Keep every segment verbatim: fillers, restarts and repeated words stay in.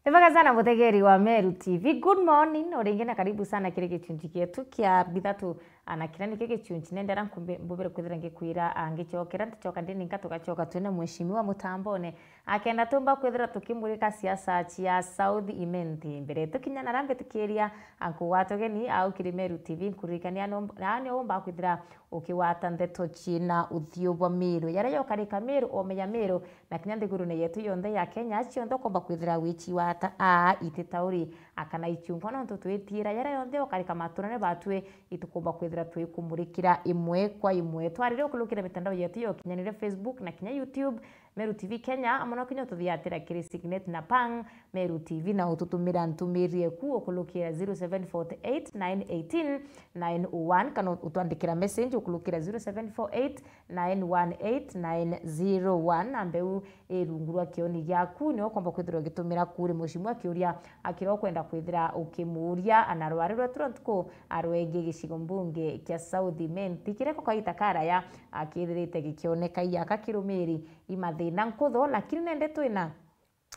Ni bwega sana mutegeri wa Meru T V. Good morning, o ringi na karibu sana kiri gichunchi gietu kia bithatu, na kiria nikio gichunchi nendera nkumbi-, mbubire kwithira ngikwira, a, ngichokera, ntichoka ndininka, tugachoka twina mheshimiwa mutambone, akenda tumba kwithira tukimurika siasa cia South Imenti. Mbere tukinya na rambitikiria, a, nkugwata ugeni au kiri Meru T V, nkuririkania no-, na ni umba kwithira ukigwata ndeto ciina uthiu bwa Meru. Yaria yokarika Meru, ome ya Meru, na kinya nthigurune yetu yonthe ya Kenya, cionthe ukomba kwithira wicigwata aa ititauri, a, kana ichungwa, nontu twitiira yaria yonthe ukarika maturane batwi, itukomba kwithira twikumurikira imwe kwa imwe. Twarire ukulukira mitandao yetu ya ukinyanire, Facebook na kinya YouTube, Meru T V Kenya, amwe no kinya ututhiatira kiri Signet na Pang Meru T V, na ututumira ntumiri eku ukulukira zero seven forty eight nine eighteen nine oh one, kana utwandikira message ukulukira zero seven four eight nine one eight nine zero one. Namba iu ii rungu rwa kioni giaku, nio ukomba kwithirwa ugitumira kuri mheshimiwa kiuria, a, kiria ukwenda kwithira ukimuuria, a, na rwari rwetu rwa ntuku, a, rwegie gicigo mbunge kia South Imenti, kiria kwa kaita karaya, a, kithirite gikioneka iaka kirumiri i mathina nkutho, lakini nende twina,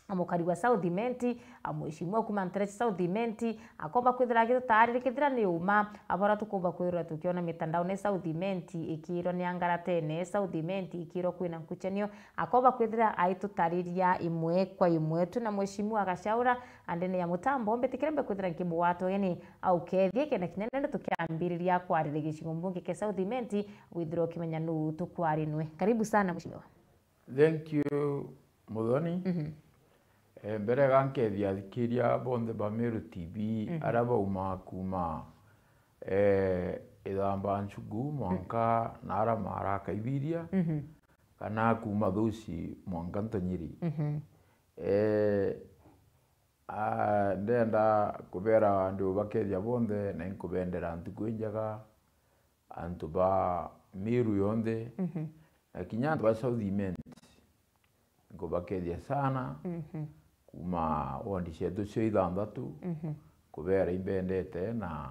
a, mukari wa South Imenti, a, mheshimiwa kuma ntere cia South Imenti, akomba kwithira agitutaariri kethira ni uma, a, bora tukumba kwithirwa tukiona mitandaone South Imenti ikiirwa ni angaratene, South Imenti ikiirwa kwina nkuchanio, akomba kwithira aitutariria imwe kwa imwe. Twina mheshimiwa Gachaura, a, ndene ya mutambo, mbitikire mbe kwithira nkimugwata ugeni, a, ukethie kenda kinya nende tukiambiriria kwaririria gicigo mbunge kia South Imenti, withirwa ukimenya nuu tukwarinwe. Karibu sana mheshimiwa. Thank you, Muthoni. Mhm. Eh, mbere ga nkethia athikiria bonthe ba Meru T V, mhm, aria bauma kuma, eh, Ithamba Nchugu, mwanka, mm, na aria Mara Kaibiria, mhm, kana kuma Thuci mwanka Ntonyiri. Mhm. Eh, ah, ndenda kubera andu bakethia bonthe, na inkubendera ntuku injega, antu ba Meru yonthe, mhm, na kinya antu ba South Imenti. Nkubakethia sana, mhm, kuma wondi cietu cio ithanthatu, mhm, kubera imbendete na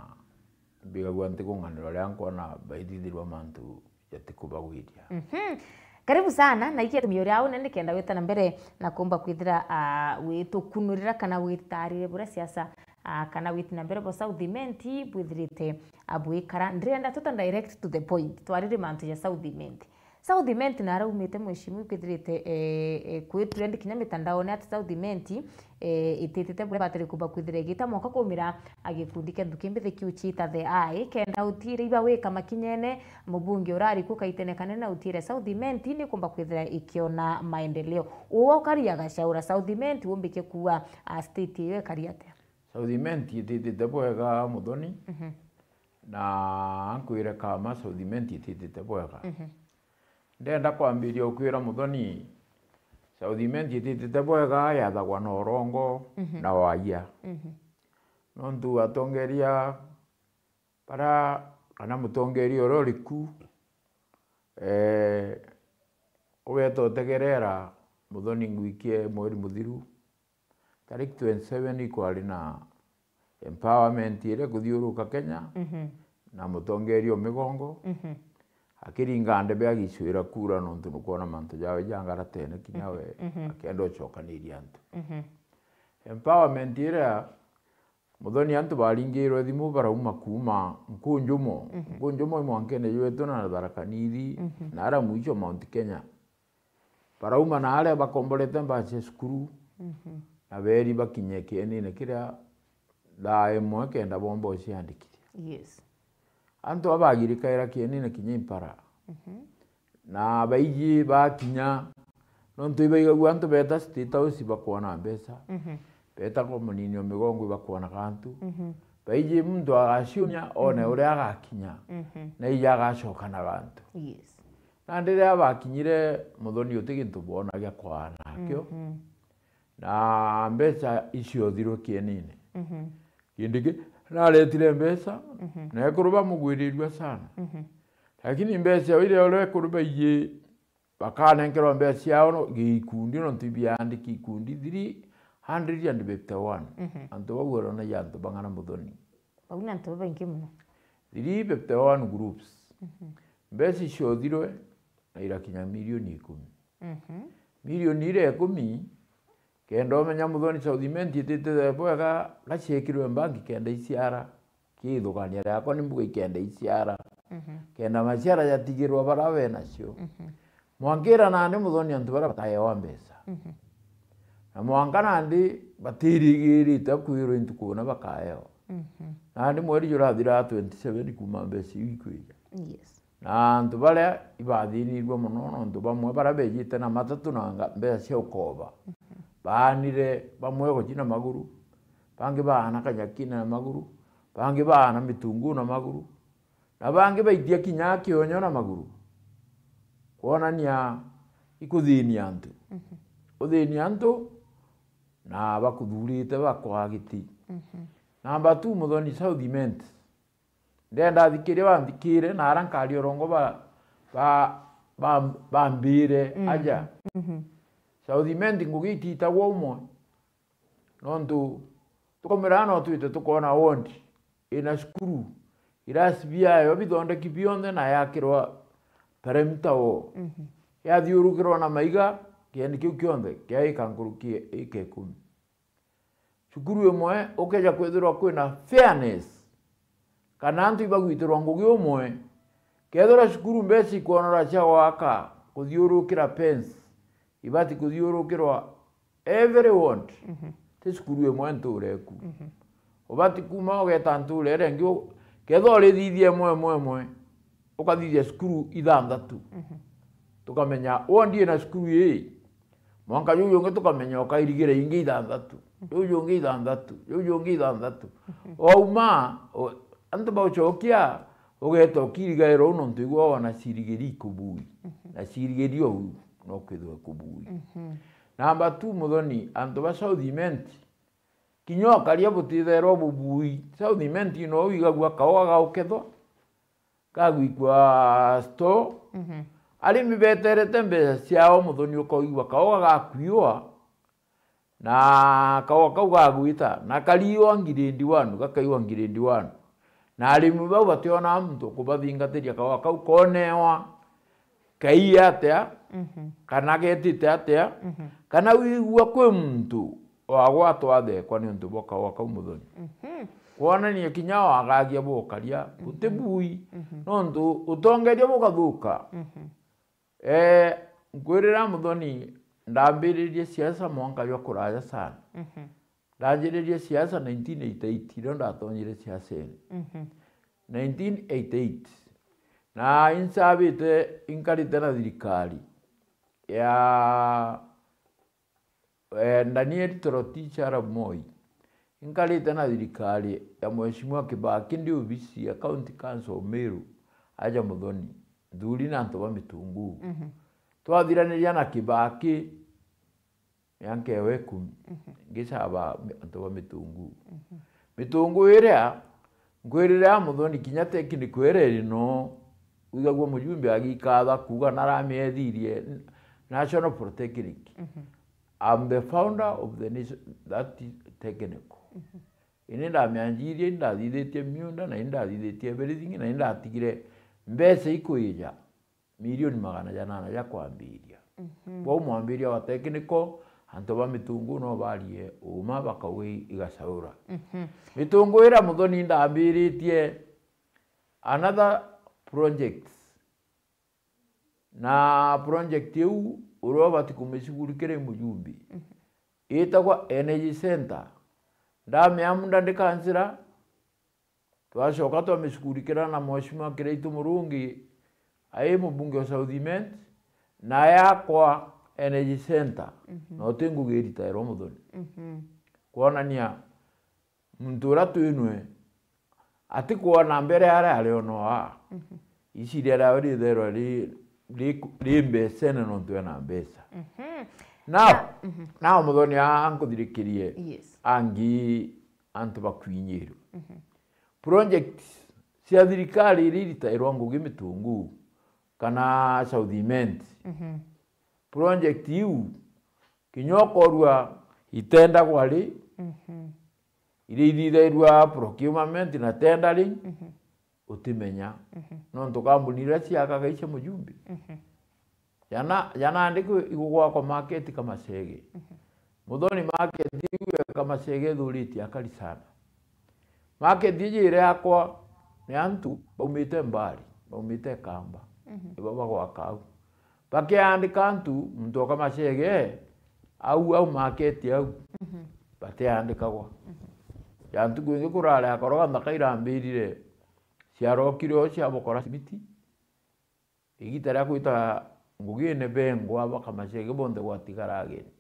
mbigagua ntikung'anirwa riria nkwona baithithirwa mantu jatikubagwiria. Mhm. Karibu sana, na ikia tumio riao nene nikenda wita na mbere na kumba kwithira, ah, witukunurira kana witarire buria siasa, ah, kana witi na mbere bo South Imenti bwithirite, ah, bwikara. Ndirenda tuta direct to the point, twarire mantu ja South Imenti. South Imenti na araumite mheshimiwa kwithirite, eh, eh, kwitrend kinya mitandaone ati South Imenti, eh, ititite buria batiri kumba kwithira igita mwanka kumira a gikundi kia nthuki mbithi kiu ciita The Eye, kenda utire iba wika makinyene, mubunge urari ku kaitene kanene na utire South Imenti ni kumba kwithira ikiona maendeleo. Uwe ukaria Gachaura, South Imenti umbikie kuua, a, state iyo ikari atia? South Imenti ititite bwega, Muthoni. Mhm. Na nkwire kama South Imenti ititite bwega. Mhm. Ndenda kwambiria ukwira Muthoni, South Imenti ititite bwega, yathagwa na urongo, mhm, na waia. Mhm. Nontu atongeria bara, kana mutongeria uria uri ku, eh, ugeta utegerera, Muthoni, ngwikie mweri muthiru, tariki twenty seven ikwari na empowerment iria ikuthiuruka Kenya, mhm, na mutongeria o migongo, mhm, akiringa ndebe agicwira kura, nontu nukwona mantu jawe jangaratene kinya, mhm, we, mhm, akenda ucokaniria antu. Mhm. Empowerment iria, Muthoni, antu baringirwe thimu barauma kuma Nkunjumo, mhm, Nkunjumo i mwankene jwetu na Tharaka Nithi, mhm, na aria mwicho Mount Kenya. Barauma na aria bakomborete mbasi ya cukuru, mhm, na beri bakinye kienine kiria thaa imwe kenda bomba uciandikithia. Yes. Antu aba bagirikaira kienine kinya impara. Mhm. Na baiji bakinya, nontu ibaigagua antu beta State House bakwona mbeca, mhm, beta kwa munini o migongo ibakwona kantu. Mhm. Baiji muntu agaciumia, one, mhm, uria agakinya, mhm, na ija agacoka na gantu. Yes. Nandi riria bakinyire, Muthoni, uti gintu boona gia kwaana nakio. Mhm. Na mbeca icio thirwe kienine. Mhm. Kindi ki, naretire mbeca, mhm, na ekuru bamugwirirua sana. Mhm. Lakini mbeca iria uria ekuru baiji bakanenkerwa mbeca ciao no, gikundi, nontu ibiandiki ikundi three hundred and fifty one. Mhm. Antu bau uronagia antu bang'ana, Muthoni? Bau ni antu babaingi muno. Three fifty one groups. Mhm. Mbeca icio thirwe na irakinya milioni ikumi. Mhm. Milioni iria ikumi, Kenda umenya, Muthoni, South Imenti itite bwega, gaciekirwe mbangi kenda iciara. Kiithugania riakwa ni mbuga ikenda iciara. Mhm. Kenda maciara jatigirwa bara we nacio. Mhm. Mwankira nandi, Muthoni, antu bara bakaewa mbeca. Mhm. Na mwanka nandi batirigirite kwirwa intuku na bakaewa. Mhm. Nandi mweri jurathira twenty seven kuuma mbeca iu ikwija. Yes. Na antu baria ibathinirue mono, nontu bamwe baria bejite na matatu na nga-, mbeca cia ukoba, mhm, baanire bamwe guthi na maguru, bangi baana kanyakine na maguru, bangi baana mitungu na maguru, na bangi baitia kinya kionyo na maguru. Kwonania ikuthinia antu. Mhm. Uthinia antu na bakuthurite bakwa giti. Mhm. Namba two, Muthoni, South Imenti. Ndenda athikiria banthikire, na aria nkaria urongo ba, ba, ba, bambire, mhm, aja. Mhm. South Imenti ngugi ititagwa umwe. Nontu tukaumira no twite tukona ward ina cukuru, irasi biayo bithondeki bionthe na yakirwa perimeter wall. Mhm. Yathiurukirwa na maiga, kiendi kiu kionthe kiaika nkuruki ika ikumi. Cukuru imwe ukeja kwithirwa kwina fairness, kana antu ibagwitirwa ngugi umwe, kethirwa cukuru mbeca ikwonora cia gwaka kuthiurukira fence, ibati kuthiurukirwa every ward, mhm, ti cukuru imwe nture eku. Mhm. Ubati kuuma ugeta nture iria ingi, u-, kethirwa urithithia imwe, imwe, imwe, ukathithia cukuru ithanthatu. Mhm. Tukamenya, ward ina cukuru ii, mwanka juu jungi tukamenya ukairigira ingi ithanthatu, juu jungi ithanthatu, juu jungi ithanthatu. Mhm. Wauma, u-, antu baucokia, ugeta ukirigaira uu nontu igwe wona cirigiri ikubui. Mhm. Na cirigiri ou no kwithirwa ikubui. Mhm. Namba two, Muthoni, antu ba South Imenti, kinya ukaria butithairwa bubui. South Imenti no wigagua kaua gaukethwa, gagwikua store. Mhm. Arimi beterete mbeca ciao, Muthoni, ukaigua kaua gakuiwa, na kaua kau gagwita, na kariwa grade one, gakaiwa grade one. Na arimi bau bationa muntu ukubathingatiria kaua kau konewa, kaiya atia, mhm, kana getite atia, mhm, kana wigua kwi muntu wagwatwa athekwa niuntu bwa kaua kau, Muthoni. Mhm. Kwonania kinya wagagia bukaria, mhm, buti bui, mhm, nontu utongeria bugathuka. Mhm. Eh, nkwirira, Muthoni, ndambiririe siasa mwanka jwa kuraja sana. Mhm. Ndanjiririe siasa nineteen eighty-eight, irio ndatonyire siasene. Mhm. Nineteen eighty-eight. Na insabite inkarite na thirikari ya, eh, Daniel Toroitich arap Moi. Inkarite na thirikari ya Mheshimiwa Kibaki ndi obisi ya County Council of Meru, aja Muthoni, nthuri na antu ba Mitungu. Mhm. Twathiraniria na Kibaki, mianka ewe ikumi, mhm, ngicaba mi-, antu ba Mitungu. Mhm. Mitungu iria, nkwirire a Muthoni, kinya technical iria iri no, wigagua mujumbe agikatha kuuga naramiethirie National Polytechnic. Mhm. I'm the founder of the nation, that technical. Mhm. Ini ndamianjirie, indathithitie miunda, na indathithitie everything, na indatigire mbeca ikwija milioni magana janana ja kwambiria. Mhm. Bwau mwambiria wa technical, antu ba Mitungu no barie uma bakauga i-, igacaura. Mhm. Mitungu iria, Muthoni, ndambiritie another project. Na project iu, uria ubati kumicugurikira i mujumbi, mhm, itagwa Energy Center. Ndamiamunda ndi kansila, twacoka twamicugurikira na Mheshimiwa Kiraitu Murungi, ai mubunge wa South Imenti, na yakwa Energy Center, mhm, na uti ngugi iritairwa, Muthoni. Mhm. Kwonania muntu uria twinwe atikwona mbere aria ari ono aa. Mhm. Iciria riawe ritherwa ri, ri, ri mbecene nontu ena mbeca. Mhm. Nao, na, mhm, nao, Muthoni, aa nkuthirikirie, yes, angi antu bakwinyirwe. Mhm. Project cia thirikari iria iritairwa ngugi Mitungu kana South Imenti. Mhm. Project iu, kinya ukorua itendagwa ri, mhm, iria ithithairua procurement na tendering, mhm, utimenya. Mhm. Nontu kambuni iria ciakaga icia mujumbi. Mhm. Jana, jana andikwe igugwakwa market Kamacege. Mhm. Muthoni market iu ya Kamachege ithuritie akari sana. Market iji iri yakwa ni antu baumite mbari, baumite Kamba. Mhm. Ibo bagwaka au. Bakiandika antu, muntu wa Kamachege, au, au market au, mhm, batiandikagwa. Mhm. Ja ntuku ingi kurari akoroga nthaka irambirire, ciarokire o ciabokora cimiti. Igita ria gwita ngugine bengwa ba Kamachege bonthe gwatigara ageni.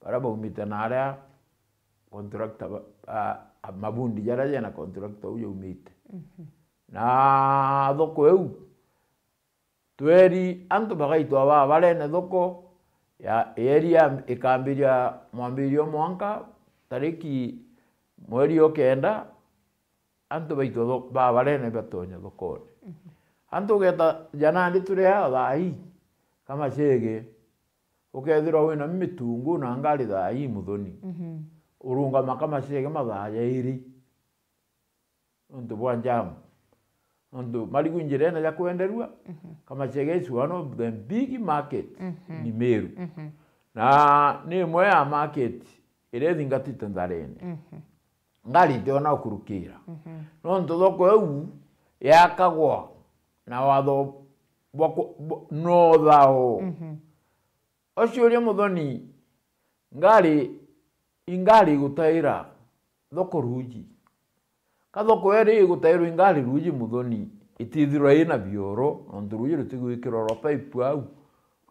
Baria baumite na aria contractor ba, a, a, mabundi jaria jena contractor u jaumite. Mhm. Na thoko iu, tweri antu bagaitwa baa barene thoko ya, yeri ya, ikambiria mwambirio mwanka tariki mweri o kenda, antu baitwa tho-, baa barene batonya thokone. Mhm. Antu ugeta ja nandi turi aa thaa ii, Kamachege, ukethirwa wina mitungu na ngari thaa ii Muthoni. Mhm. Urungama Kamachege mathaa jairi. Nontu bwa njamu. Nontu marigu njirene ja kwenderua, mhm, Kamachege is one of the big market, mhm, in Meru. Mhm. Na ni imwe ya market iria ithingatite ntharene. Mhm. Ngari itiona ukurukira. Mhm. Nontu thoko iu yakagwa na watho bwa ku-, bwa, no thao. Mhm. Uciuria Muthoni, ngari, ingari igutaira thoko ruuji. Ka thoko iri igutairwa ingari ruuji Muthoni, itithirwa ina bioro, nontu ruuji rutigwikirwa rwa pipe au,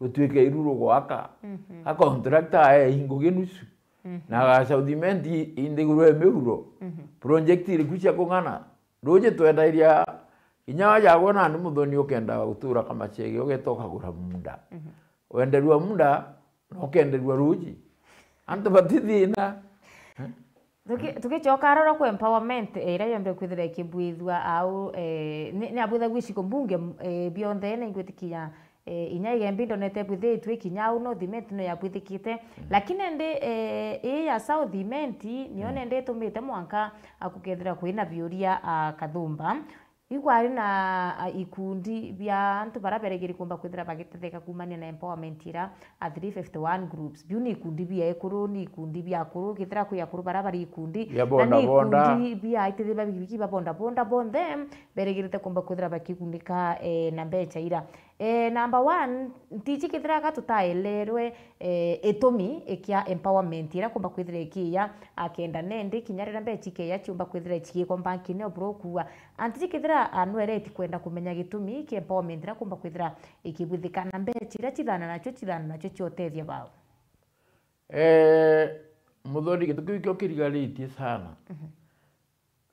rutwike iru rugwaka. Mhm. Ka contractor ae ingugi nusu. Mhm. Na ga South Cement i-, inthigurwe miuro. Mhm. Project iriku cia kung'ana? Ruuji twendairia inya wajagwa nandi Muthoni ukenda gutura Kamachege, ugeta ukagura munda. Mhm. Wenderua munda, na ukenderua ruuji. Antu batithina. Tuki-, tukicoka roro kwa empowerment, eh, iria yombe kwithira ikibwithua au, eh, ni, ni abwithagua icigo mbunge, eh, bionthe, na ingwitikia, eh, inya Igembe ndonete bwithitwe kinya au North Imenti no yabwithikite. Mm. Lakini ndi, eh, ii ya South Imenti, niyo, mm, nende itumite mwanka akukethira kwina biuria, a, Kathumba. Iu kwari na, a, ikundi bia antu baria beregeri kumba kwithira bagitetheka kumania na empowerment ira, a, three fifty-one groups. Biu ni ikundi bia ekuru, ni ikundi bia akuru, githira kwi akuru baria bari ikundi, bia na ni boda boda, ikundi bia aitithi ba bikibiki ba boda boda, bonthe beregerete kumba kwithira bakigunika, eh, na mbecha ira. Eh, number one, ntiji kithira ga tutaelerwe, eh, itumi ikia empowerment iria kumba kwithira ikiya, akenda nendi kinya riria mbecha ikeya ciumba kwithira cigikwa mbankine o buru ukua. Antiji kithira anwereti kwenda kumenya gitumi kia empowerment iria kumba kwithira ikibwithika na mbecha iria cithana nacio, cithana nacio ciotethia bao. Eh, Muthoni, gintu kiu kio kirigaritie sana. Mhm.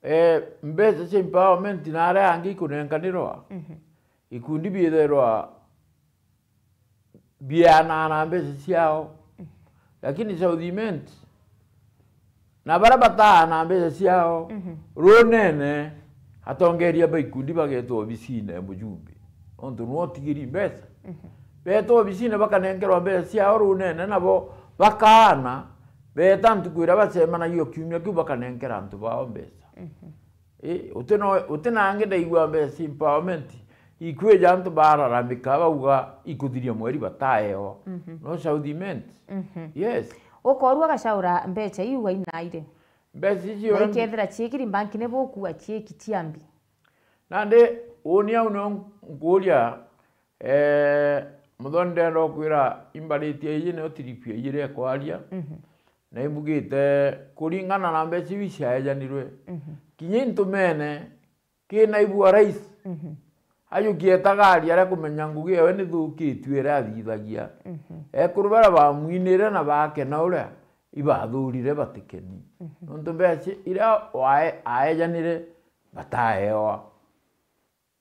Eh, mbeca cia empowerment na aria angi ikunenkanirwa, mhm, ikundi biithairwa biaanaa na mbeca ciao. Mhm. Lakini South Imenti, na baria bataana mbeca ciao, mhm, runene, atongeria ba ikundi bagetwa obisine mujumbe, nontu niwe utigiri mbeca. Mhm. Betwa obisine bakanenkerwa mbeca ciao runene, nabo bakaana, beeta ntuku iria bacemanagia o kiumia kiu bakanenkera antu bao mbeca. Mhm. Ii, uti no, uti nangi ndaigua mbeca cia empowerment ikwija antu bararamika bauga ikuthiria mweri bataewa. Mhm. No South Imenti. Mhm. Yes. Ukorua Gacaura mbeca iu wainaire? Mbeca icio na ikethira ciikiri mbankine bukua ciiki ciambi? Nandi uni au nio nkuuria, eh, Muthoni, ndenda ukwira imbaritie iji nio trip ya iji iria ikwaria. Mhm. Na imbugite kuringana na mbeca iu iciaejanirwe. Mhm. Kinya intumene, ki naibu wa rais, mhm, ajukietaga aria aria kumenya ngugi yawe nithukitue iria athithagia. Mhm. Ekuru baria bamwinire na bakena uria ibathurire batikeni. Mhm. Nontu mbeca iria wae-, aejanire bataewa.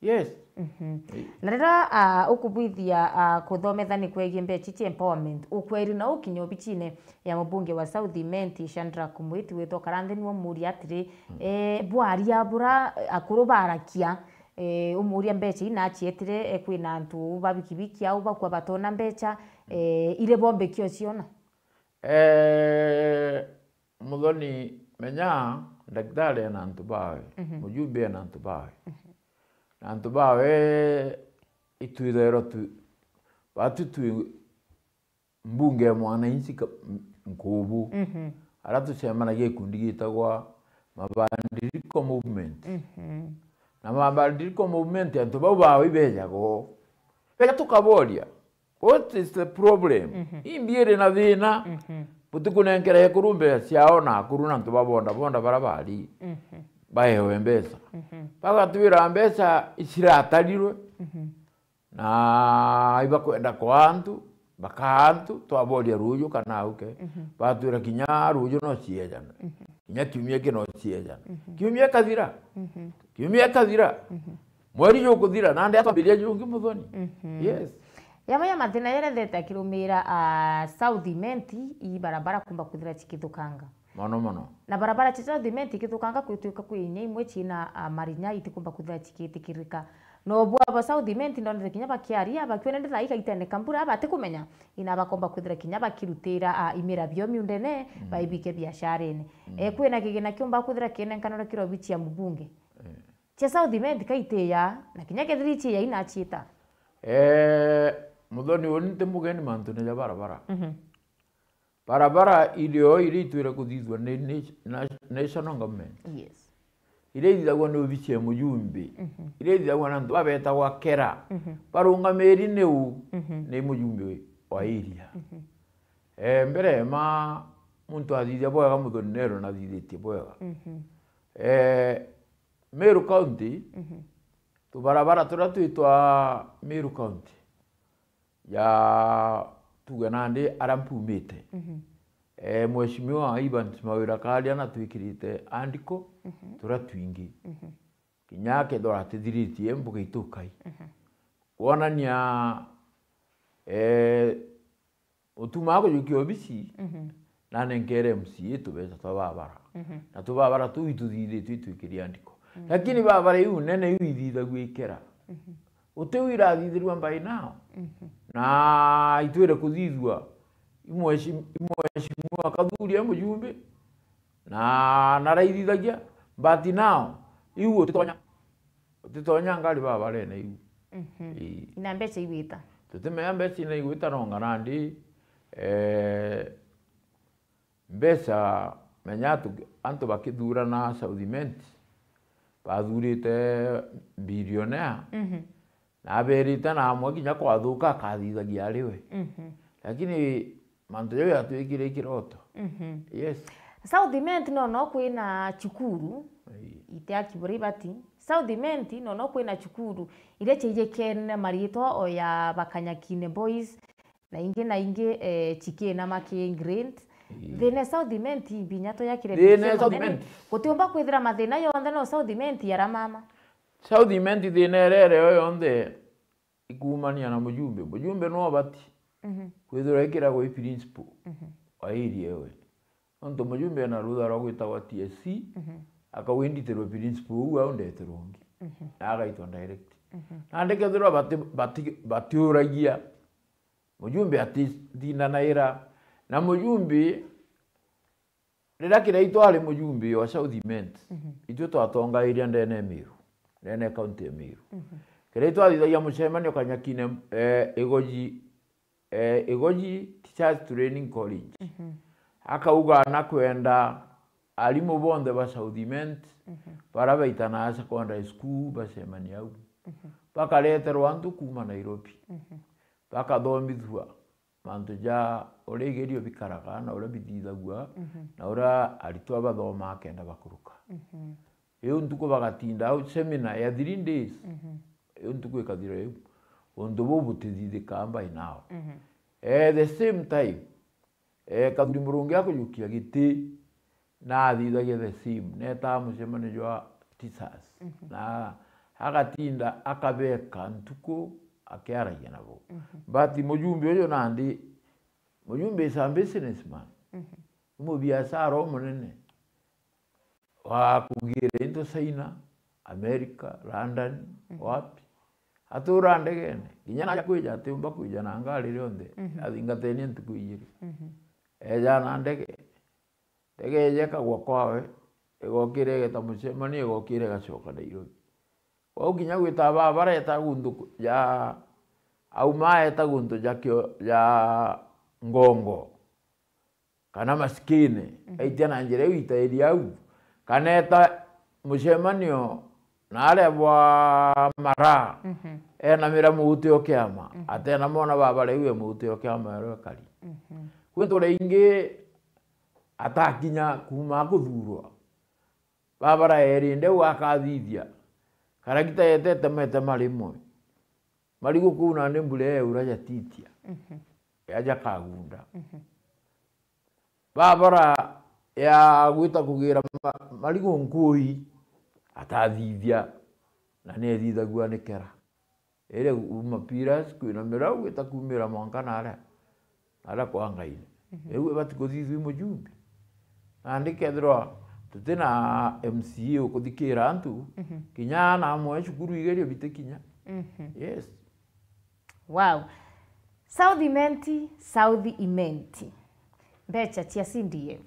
Yes. Mhm. Ii. Na riria, ah, ukubwithia, ah, kuthomethani kwegie mbeca cia empowerment, ukweri na ukinya obicine ya mubunge wa South Imenti, Shadrack Mwiti, witwa Karanthe, niwe umuria atiri, mm, eh, bwaria bura, eh, akuru barakia, eh, umuria mbeca ina acietire, eh, kwina antu ba bikibiki au bakwa batona mbeca, mm, eh, ire bombe kio ciona? Eh, Muthoni, menya ndagitari ena antu bawe, mhm, mujumbe ena antu bawe. Mhm. Na antu bawe itwithairwa tu, batu twi mbunge ya mwananchi ka-, m-, nkubu, mhm, aria tucemanagia gikundi gitagwa Mabadiliko Movement. Mhm. Na Mabadiliko Movement, antu bau bawe ibejaga o. Beja tukaboria, "What is the problem? Mhm. Imbi iri na thina?" Mhm. Butikunenkera ekuru mbeca ciao na akuru na antu ba boda boda bara bari, mhm, baewe mbeca. Mhm. Bagatwira mbeca iciratarirwe. Mhm. Na ibakwenda kwa antu, bakaa antu, twaboria ruuju kana auke. Mhm. Batwira kinya ruuju no ciejana. Mhm. Kinya kiumia ki no ciejana. Mhm. Kiumia ikathira. Mhm. Kiumia ikathira. Mhm. Mweri jukuthira, nandi atwambiria jungi, Muthoni. Mhm. Yes. Yamwe ya mathina jarethete akirumira, ah, South Imenti, i barabara kumba kwithira cikithukanga. Mono mono. Na barabara cia South Imenti ikithukanga, kwituika kwi inya imwe ciina, ah, marinya itikumba kwithira cikitikirika. No bwaba South Imenti ndonere kinya bakiaria, bakiona ndi thaa igaiteneka mbura, batikumenya, ina bakomba kwithira kinya bakirutira, ah, imira bio miundene, mm, baibike biasharene. Mm. Eh, kwina kigina kiumba kwithira kienenkanirwa kiri obici ya mubunge. Eh. Cia South Imenti kaitiya, na kinya kethira iciya inaciita. Eh, Muthoni, uni nti mugeni mantune ja barabara. Mhm. Barabara irio iria itwire kuthithua ni, ni na-, national government. Yes. Iria ithithagua ni obici ya mujumbe. Mhm. Iria ithithagua na antu babetagwa kera. Mhm. Barungamiri ni u? Mhm. Ni mujumbe wa area. Mhm. Eh, mbere ma muntu athithia bwega, Muthoni, nerwe nathithitie bwega. Mhm. Eh, Meru County, mhm, tubarabara turia twitwa Meru County, ya tuge nandi aria mpumite. Mhm. Eh, Mheshimiwa Evans Mawira Karia natwikirite andiko, mhm, turia twingi. Mhm. Kinya akethirwa atithiritie mbuga itukai. Mhm. Kwonania, eh, utuma kujukia obisi, mhm, nanenkere M C A tubeca twa babara. Mhm. Na tubabara tuu ituthithitue itwikirie andiko. Mhm. Lakini babara iu nene iu ithithagua ikera. Mhm. Uti u irathithirua by now. Mhm. Na itwire kuthithua i mweshi-, i mheshimiwa Kathuri e mujumbe, na naraithithagia, but now, iu utitonya, utitonya ngari babarene iu. Mhm. Ii. Ina mbeca igwita? Tutimenya mbeca ina igwita, no ng'a nandi, eh, mbeca, menya atu-, antu bakithurana South Imenti, bathurite billionaire, mhm, na aberite na amwe kinya kwathuka akathithagia ari we. Mhm. Lakini mantu jau yatwikire ikiroto. Mhm. Yes. South Imenti no, no kwina cukuru, ii, ite akibura ibati. South Imenti no, no kwina cukuru iria ciijikene na mariitwa o ya Bakanyakine Boys, na ingi na ingi, eh, cikina maki grant. Ii. Thina South Imenti mbinya tuyakire. Thina South Imenti. Gutiumba kwithira mathina yonthe no South Imenti yaramama. South Imenti thina iria iri yo yonthe ikumania na mujumbe. Mujumbe no obati, mhm, kwithirwa ikiragwa i principal, mhm, wa area ewe. Nontu mujumbe ena rutha rwa gwitagwa T S C, mhm, akauga inditirwe principal uu au ndeterwe ungi. Mhm. Na agaitwa direct. Mhm. Nandi kethirwa bati-, bati-, batiuragia, mujumbe atitindanaira. Na mujumbe, riria Kiraitu ari mujumbe wa South Imenti, mhm, itwe twatongairia ndene ya Meru, ndene ya kaunti ya Meru. Mhm. Kiraitu athithagia mucemanio Kanyakine, eh, Igoji, eh, Igoji Teachers Training College. Mhm. Akauga nakwenda arimu bonthe ba South Imenti, mhm, baria baitanaga secondary school bacemania au. Mhm. Bakareterwa antu kuuma Nairobi. Mhm. Bakathomithua mantu ja uria igerio bikaraga, na uria bithithagua, mhm, na uria aritwa bathomaa kenda bakuruka. Mhm. Iu ntuku bagatinda au, seminar ya three days. Mhm. Iu ntuku ikathira iu. Untu buu butithithikaa by now. Mhm. Eh, the same time, eh, Kathuri Murungi akujukia giti, na athithagia the same. Netaa mucemanio jwa teachers. Mhm. Na agatinda akabeka ntuku akiaragia nabo. Mhm. But mujumbe uju nandi, mujumbe is a businessman. Mhm. Ni mubiashara umunene wa kugira into China, America, London, mhm, wapi. Atura ndegene. Kinya naja kwija, atiumba kwija na ngari rionthe. Mhm. Athingatenie ntuku ijiri. Mhm. Eja na ndege. Ndege ija ikagwa kwawe, igokira igeta mucemanio, igokira igacoka Nairobi. Kwou kinya gwita babara eta guntu ku-, ja, auma eta guntu ja kio-, ja Ngongo. kana masikini, aitia na njira iu itairi au, kana eta mucemanio na aria bwa Maraa, enamira muuti o kiama, atenamona baba riu e muuti o kiama ero ekari. Kwi ntura ingi atakinya kuuma kuthurwa, baba raeri ndeu akathithia, karagita yetete metema rimwe. Marigu kuu nandi mbura eura jatitia, yaja kagunda. Babara ya gwita kugira ma-, marigu nkui, atathithia, na niethithagua ni kera. Iri uma pillars, kwina mirau gwita kumira mwanka naria, naria kwa Ngaine. Riu ibati kuthithua i mujumbe. Nandi kethirwa tuti na M C A ukuthikira antu, kinya ana amwe cukuru igerio bitikinya. Yes. Wow. South Imenti, South Imenti. Mbeca cia C D F.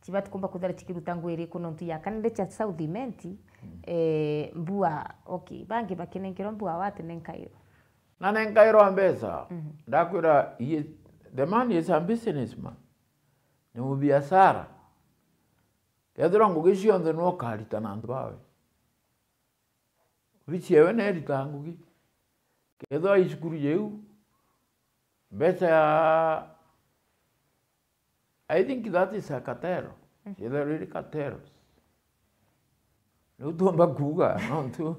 Cibati kumba kuthera cikiruta ngugi iriku nontu ya kanene cia South Imenti, eh, mbua, okay, bangi bakinenkerwa mbua wate nenkairwa. Na nenkairwa mbeca, ndakwira, he, the man is a businessman. Ni mubiashara. Kethirwa ngugi cionthe nwe ukarita na antu bawe. Obici ewe neritaga ngugi. Kethirwa i cukuru jiu, mbeca ya, I think that is a cartel. Ciethirwa riri cartels. Riu tuumba kuuga, nontu,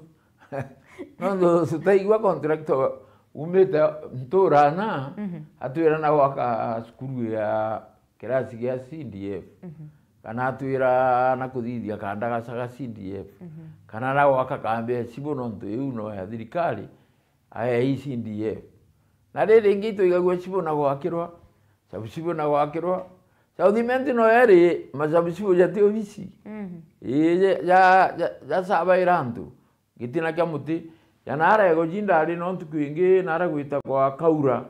nontu tutaigua contractor umite ntura na, atwira na gwaka cukuru ya kirasi gia C D F, kana atwira na kuthithia kandagaca ga C D F, kana na gwaka kambi ya cibũ, nontu iu no ya thirikari, aya i C D F. Na riri ringi itwigagua cibũ na gwakirwa, cabu cibũ na gwakirwa. South Imenti no yari macabu cibũ jati obici. Ii, ja, ja, ja, jacabaira antu. Gitina kia muti, ja nara ego ji ndari no ntuku ingi nara gwitagwa Kaura.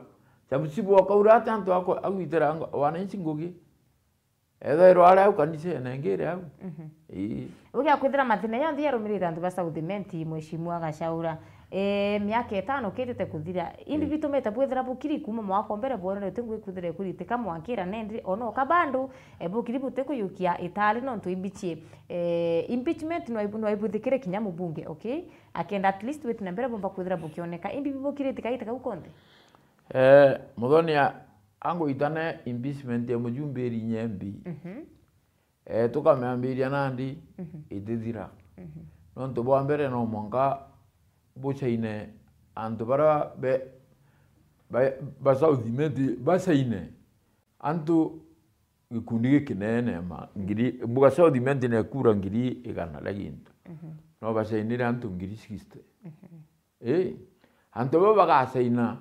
Cabu cibũ o Kaura ati antu akwa-, agwitira ngo-, wananchi ngugi. Ethairwa ari au kanisene, ngiri au. Ii. Ugia kwithira mathina yonthe yarumirite antu ba South Imenti, Mheshimiwa Gachaura, eh, miaka itano kitite kuthira. Indi bitumite bwithira bukiri kuma mwaka o mbere bwonere uti ngugi kwithira ikuritika mwankira nendi ona uka bandu, eh, bukiri butikuyukia itari nontu imbichie, eh, impeachment no ibu-, no ibuthikire kinya mubunge, okay? Akenda at least witi na mbere bumba kwithira bukioneka. Indi bibukirite kaita kau konthe? Eh, Muthonia, angwitane impeachment ya mujumbe iri inya mbi. Mhm. Eh, tukamiambiria nandi, mhm, itithira. Mhm. Nontu bwa mbere no mwanka bucaine antu baria be, ba, ba South Imenti bacaine. Antu gikundi gikinene ma ngiri, mbuga South Imenti nekura ngiri igana ria gintu. Mhm. No bacainire antu ngiri sixty. Mhm. Ii, antu bau bagacaina,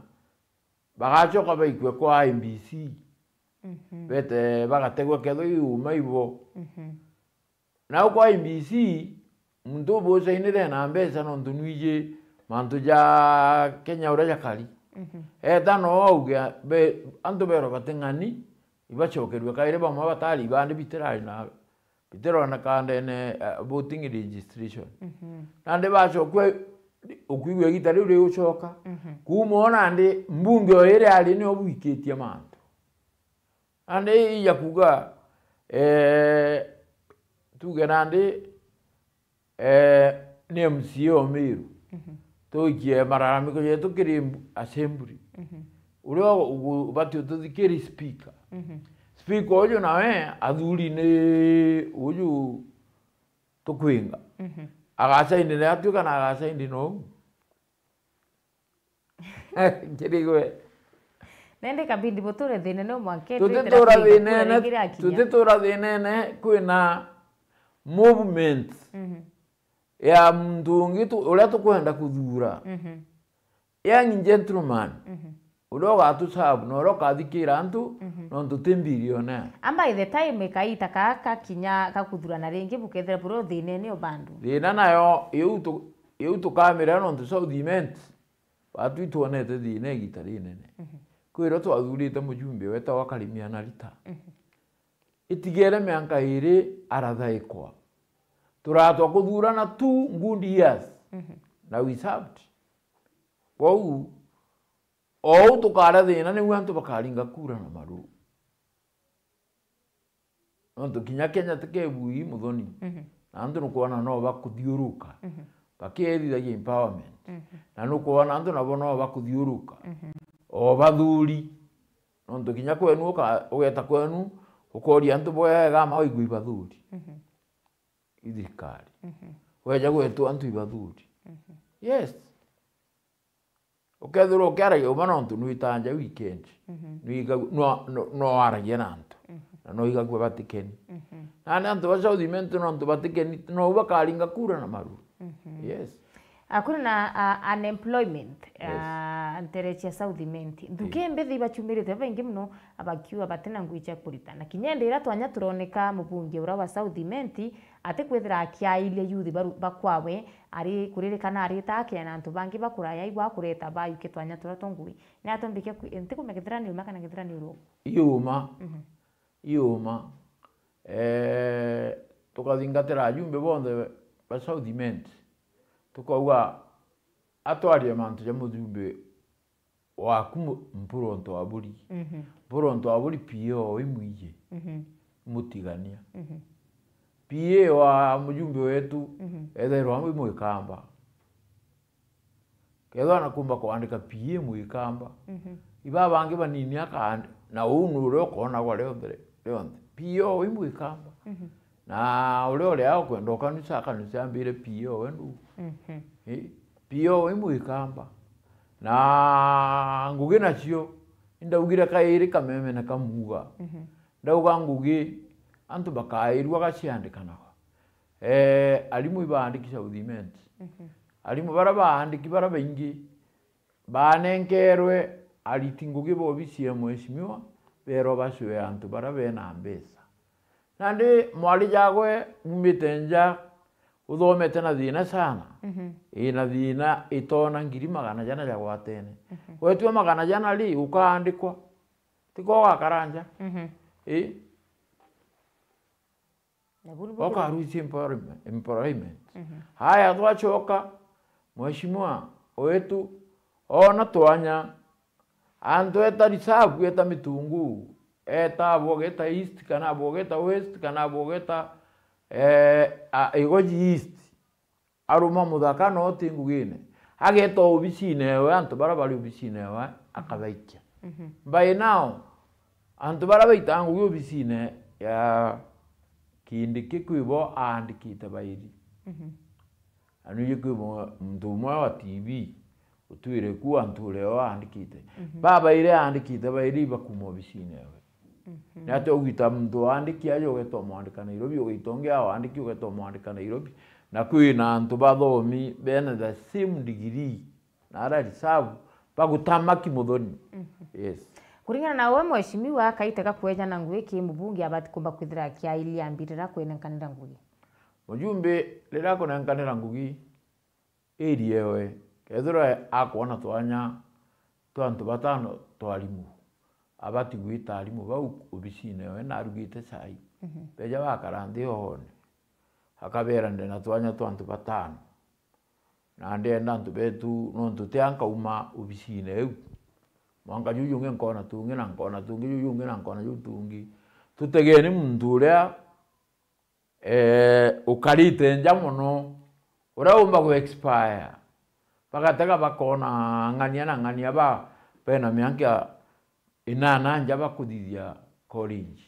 bagacoka baikue kwa I E B C. Mhm. Bete bagategwa kethwa i uma ibo. Mhm. Nau kwa I E B C, muntu ubucainire na mbeca nontu nwiji mantu ja Kenya uria jakari. Mhm. Eta no auge be, antu berwa bating'ani, ibacokerue kairi bamwe batari ibandi bitirari na, bitironeka ndene, eh, voting registration. Mhm. Nandi bacokua, ukwigua igita riu rigucoka. Mhm. Kuuma o nandi mbunge o iria ari nio bwikitie mantu. Nandi ija kuuga, eh, tuge nandi, eh, ni M C A o Meru. Mhm. Tuikie malalamiko jetu kiri mbu-, assembly. Mhm. Uria u-, ubati ututhikiri speaker. Mhm. Speaker uju nawe athuri ni uju tukwinga. Mhm. Agacaindi ni atuika na agacaindi nou. Nkirigwe. Nende kabindi buture thinene umwanke tutitura thinene, tutitura thinene kwina movement, mhm, ya muntu ungi tu-, uria tukwenda kuthura. Mhm. Young gentleman, mhm, uria ugatuserve na uria ukathikira antu, mhm, nontu ti billionaire. And by the time kaita kaka kinya kakuthurana ringi bukethira buri o thinene o bandu. Thina nayo iu tu-, iu tukamira nontu South Imenti. Batwi twonete thina igita rinene. Mhm. Kwirwo twathurite mujumbe wetagwa Karimi Anarita. Mhm. Itigere mianka iri arathaikwa. Turatwa kuthurana two good years. Mhm. Na we served. Kwou, ou tukara thina niu antu bakaringa kura na maru. Nontu kinya Kenya ti kebui, Muthoni. Mhm. Na antu nukwona no bakuthiuruka. Mhm. Bakiethithagia empowerment. Mhm. Na nukwona antu nabo no bakuthiuruka. Mhm. O bathuri. Nontu kinya kwenu uka-, ugeta kwenu, ukoria antu bwega, ama waigua ibathuri. Mhm. I thirikari. Mhm. Weja gwetwa antu ibathuri. Mhm. Yes. Ukethirwa ukiaragia uma nontu nwitaga nja weekend. Mhm. Nwigagu-, no, no, no aragia na antu. Mhm. Na no igagua batikeni. Mhm. Nandi antu ba South Imenti nontu batikeni, no bakaringa kura na maru. Mhm. Yes. Ah, kuri na, ah, unemployment, yes, ah, ntere cia South Imenti. Nthuki, ii, mbithi ibachumirite babaingi mono, abakiuga batina ngui cia kurita. Na kinya indi iria twanya turoneka mubunge uria wa South Imenti atikwithira akiairia youth baru-, bakwawe, ari kuririkana arita akea na antu bangi bakuraya igwa kureta bayuke twanya turia twa ngui. Ni atombikia kwi-, ntikumenya kethira ni uma kana kethira ni uruo. Iuma. Mhm. Iuma. Eh, tukathingatira ajumbe bonthe ba South Imenti. Tukauga atwarie mantu ja mujumbe waku mu-, Mpuru Nto wa Buri. Mhm. Mpuru Nto wa Buri P A o imwiji. Mhm. Mutigania. Mhm. P A wa mujumbe wetu, mhm, ethairwa amwe mwikamba. Kethwa na kumba kwandika P A mwikamba. Mhm. Iba bangi banini akandi, na uu ni uria ukonagwa rionthe, rionthe. P A o imwikamba. Mhm. Na uria uria ukwenda ukanisa, akanisa ambire P A o we ndu. Mhm. Ii, P A o imwikamba. Na ngugi nacio, indaugire kairi kameme na kamuga. Mhm. Ndauga ngugi, antu bakairua gaciandikanaga. Eh, arimu ibaandiki South Imenti. Mhm. Arimu bara baandiki bara baingi, banenkerwe ariti ngugi ba obisi ya mheshimiwa, berwa bacue antu bara bena mbeca. Nandi mwari jagwe umite nja, uthomete na thina sana. Mhm. Ina thina itona ngiri magana jana jagwatene. Mhm. Wetua magana jana ri, ukaandikwa. Tiko ugakara nja. Mhm. Ii. Na buru buru. Ukarucia employment, employment. Mhm. Haya, twachoka, mheshimiwa wetu, ona twanya, antu eta reserve, eta Mitungu, eta Bwogeta East, kana Bwogeta West, kana Bwogeta, eh, a, Igoji East. Aruma muthaka no ti ngugine. Ageta obisine ewe, antu bara bari obisine ewe, akabaikia. Mhm. By now, antu bara baitaga ngugi obisine ya Kindiki kwibo aandikite bairi. Mhm. Na nwiji kwibo muntu umwe wa T V, utwire ku antu uria aandikite. Mhm. Babairi aandikite bairi ibakuma obisine ewe. Mhm. Ni atia ugwita muntu waandiki aja ugeta umwandika Nairobi, ugwita ungi awaandiki ugeta umwandika Nairobi, na kwina antu bathomi bena the same degree na ara reserve bagutamaki Muthoni. Mhm. Yes. Kuringana na we, mheshimiwa, kaite gakweja na ngugi ki mubunge abati kumba kwithira akiairia mbirira kwenenkanira ngugi? Mujumbe riria akunenkanira ngugi, area ewe, kethirwa akwona twanya twa antu batano twa arimu, abati gwita arimu bau obisine ewe na arugite chai. Mhm. Beja bakara nthi oone, akabera, "Ndina twanya twa antu batano, na ndienda antu betu, nontu ti a nkauma obisine iu. Mwanka juu jungi nkona tungi, na nkona tungi, juu jungi na nkona juu tungi. Tutegeni muntu uria eh, ukarite nja mono, uria umba gu expire." Bagatega bakona ng'ania na ng'ania ba, bena mianka inana nja bakuthithia college.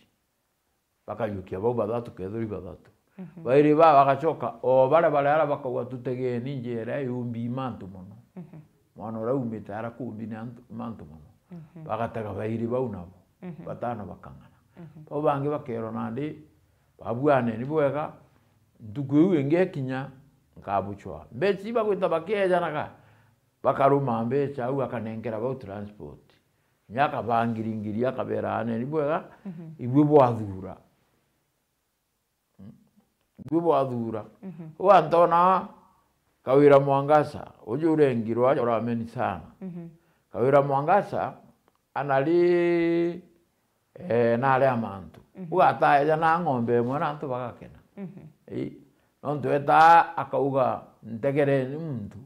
Bakajukia bau bathatu, kethirwa i bathatu. Mhm. Bairi ba bagacoka, o baria bari ara bakauga, "Tutegeni njira iumbi mantu mono." Mhm. Mwana uria umite ara kumbi ni antu, mantu mono. Mhm. Bagatega bairi bau nabo. Mhm. Batano bakang'ana. Mhm. Bau bangi bakerwa nandi, "Babuaneni bwega, ntuku iu ingi ikinya, nkabucwaa." Mbeca ibagwita bakiejanaga, bakaruma mbeca au, akanenkera bau transport. Kinya akabangiri ngiri, akabera, "Aneni bwega, mhm, ibui bwathura." Mm. Ibui bwathura. Mhm. Uu antona Kawira Mwangaza, uju urengirwa urameni sana. Mhm. Kawira Mwangaza, anari, eh, nari a mantu. Mhm. Uu ataeja na ng'ombe imwe na antu bagakena. Mhm. Ii. Nontu etaa akauga, "Ntegereni muntu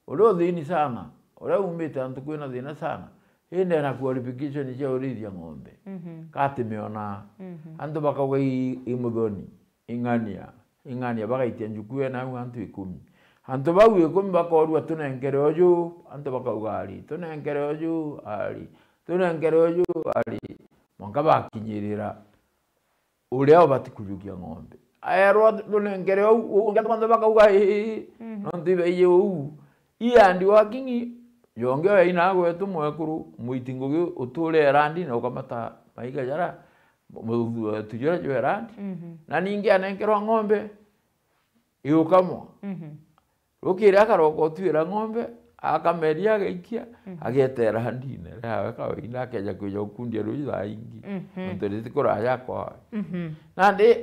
uria uthini sana, uria umite antu kwina thina sana, Indi ena qualification cia urithia ng'ombe. Mhm. Katimiona. Mhm. Antu bakauga i, i Muthoni, ing'ania, ing'ania, bagaitia njuku ena au antu ikumi. Antu bau ikumi bakorua, "Tunenkere uju," antu bakauga, "Ari, tunenkere uju, ari, tunenkere uju, ari." Mwanka bakinyirira uria ubati kujukia ng'ombe. Aerwa, "Tunenkere uu," uu, antu bonthe bakauga, "Ii," mhm, nontu ibaiji uu. Ii hard working, yongi oya ina gwetu mwekuru, mwiti ngugi uture erandi na ukamata maiga jara, mu-, mu-, tujuria jwa erandi. Mhm. Na ningi anenkerwa ng'ombe, iukamwa. Mhm. Rukiri akarooka utwira ng'ombe, akameria agaikia, mhm, ageetera ndine riawe kawaida, akeja kwija gukundia ruuji thaa ingi. Mhm. Nontu riti kuraja kwawe. Mhm. Nandi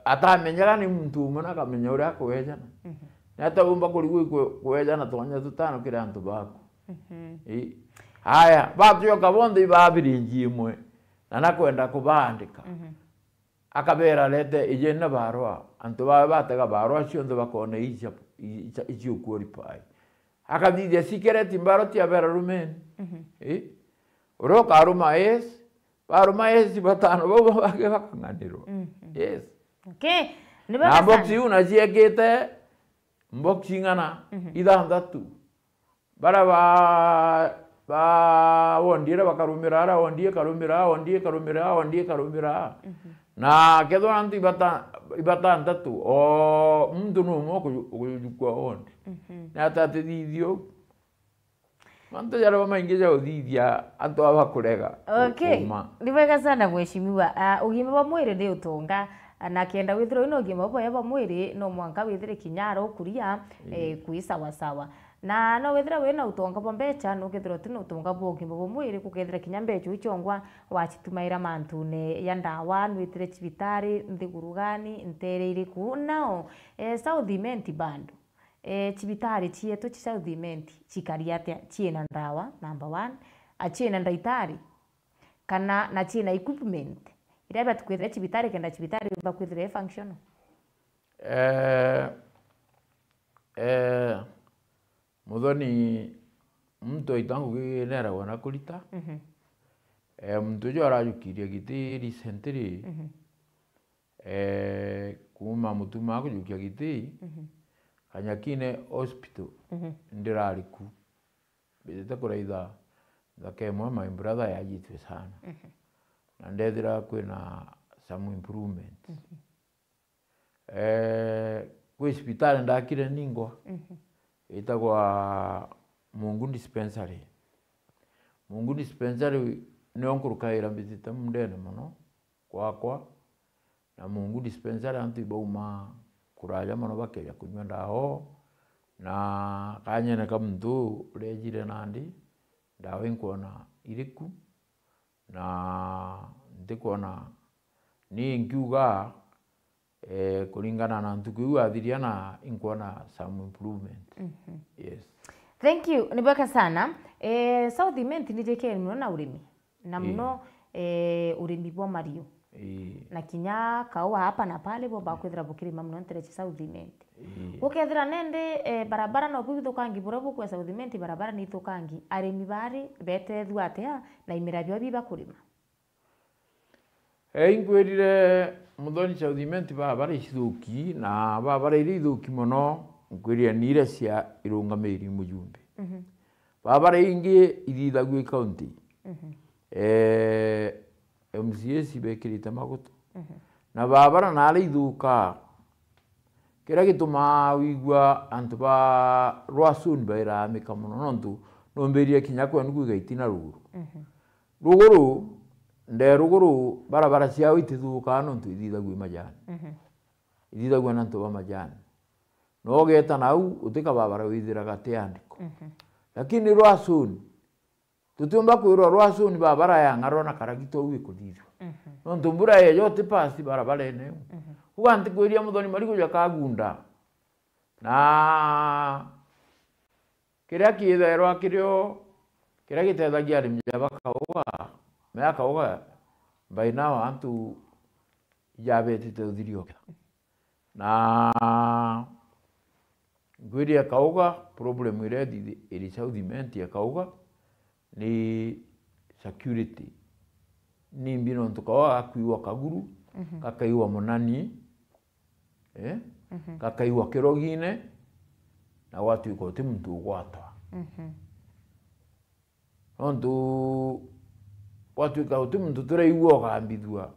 atamenyaga ni muntu umwe na akamenya uria akwejana. Mhm. Ni atia umba kurigwa ikwe-, kwejana twanya tutano kiri antu baku? Mhm. Ii. Aya, batwioka bonthe ibabirinji imwe, na nakwenda kubaandika. Mhm. Akabeera, "Rete, ijeni na baarwa." Antu bawe batega baarwa cionthe, bakoona icia, icia, icio qualify. Akathithia secret ballot, abeera, "Rumeni." Mhm. Eh? Uria ukaruma yes, baruma yes, batano bau bangi bakang'anirwa. Mhm. Yes. Okay. Ni bwega sana. Na box iu naciekite box ing'ana? Mhm. Ithanthatu. Baria ba, ba wondi iria bakarumira, aria wondi ikarumira, wondi ikarumira, wondi ikarumira. Mhm. Na kethirwa antu ibata-, ibatantatu, o muntu ni umwe ukuju-, ukujukua wondi. Mhm. Ni atia atithithia uu? Mantu jaria bamaingi ja uthithia antu aba kurega. Okay. Kuuma. Ni bwega sana, mheshimiwa. Ah, ugima bwa mwiri ni utonga, na kenda withirwa wina ugima bubwega bwa mwiri, no mwanka withire kinya ara ukuria, ii, eh, kwi sawa sawa. Na no withire wina utonga bwa mbecha, nukethirwa utina utonga bwa ugima bwa mwiri, gukethira kinya mbecha iu ciongwa wacitumaira mantune ya ndawa, nwitire cibitari nthiguru gani, ntere iriku? Nao, eh, South Imenti bado. Eh, cibitari cietu ci South Imenti cikari atia? Ciina ndawa, number one, a ciina ndaitari, kana na ciina equipment iria ibati kwithira cibitari kenda cibitari yumba kwithira i functional? Eh, eh, Muthoni, muntu aita ngugi neragwa na kurita. Mhm. Eh, muntu uju arajukirie giti recently, mhm, eh, kuuma Mutuma kujukia giti, mhm, Kanyakine Hospital, mhm, ndirari ku. Mbitite kuraitha nthaka imwe, my brother yajitwe sana. Mhm. Na ndethira kwina some improvement. Mhm. Eh, kwi cibitari ndakire ningwa, mhm, itagwa Mungu Dispensary. Mungu Dispensary nio nkurukaira mbitite mundene mono kwakwa, na Mungu Dispensary antu ibauma kuraja mono bakeja kunyua ndawa oo, na kanyene ka muntu uu urejire nandi, ndawa inkwona iriku, na ntikwona, ni nkiuga, eh, kuringana na ntuku iu athiria na inkwona some improvement. Mhm. Yes. Thank you. Ni bwega sana. Eh, South Imenti ni jikeni muno na urimi. Na, ii, muno, eh, urimi bwa mariu. Ii. Na kinya kaua hapa na pale bo bakwithira bukirima muno ntere cia South Imenti. Ii. Gukethira nende, eh, barabara no bwithukangi buria bukwe South Imenti, barabara ni ithukangi. Arimi bari betethua atia na imera biao bibakurima? Eh, inkwirire Muthoni South Imenti barabara icithuki, na barabara iria ithuki mono, nkwirire ni iria cia irungamiri mujumbe. Mhm. Barabara ingi ithithagua i county. Mhm. Eh, M C As bekirite magutu. Mhm. Na barabara naria ithukaa, kiria gitumaa wigua antu ba Rwasuni bairamika mono, nontu numbiririe kinya kwenu kwiga itina ruguru. Mhm. Ruguru, nde ruguru, barabara ciao itithukaa nontu ithithagua i majani. Mhm. Ithithagua na antu ba majani. No ugeeta nau, utika barabara withiraga ti andiko. Mhm. Lakini Rwasuni, tutiumba kwirwa Rwasuni barabara ya ng'aro na karagita uu ikuthithua. Mhm. Nontu mbura yeeja utipasi barabarene iu. Mhm. Kuga ntikwiria Muthoni marigu jakagunda. Na kiria kiithairwa kirio, kiria gitethagia arimi ja bakauga, mea kauga, by now antu ijabetite uthirioka. Na ngwiri ekauga, problem iria ithi-, iri South Imenti ekauga, ni security. Nimbi nontu kau gagakuiwa kaguru, mhm, gakaigwa munani, eh? Mhm. Gakaigwa kirogine, na gwatuika uti muntu ugwatwa. Mhm. Nontu gwatuika uti muntu turaigua ugambithua.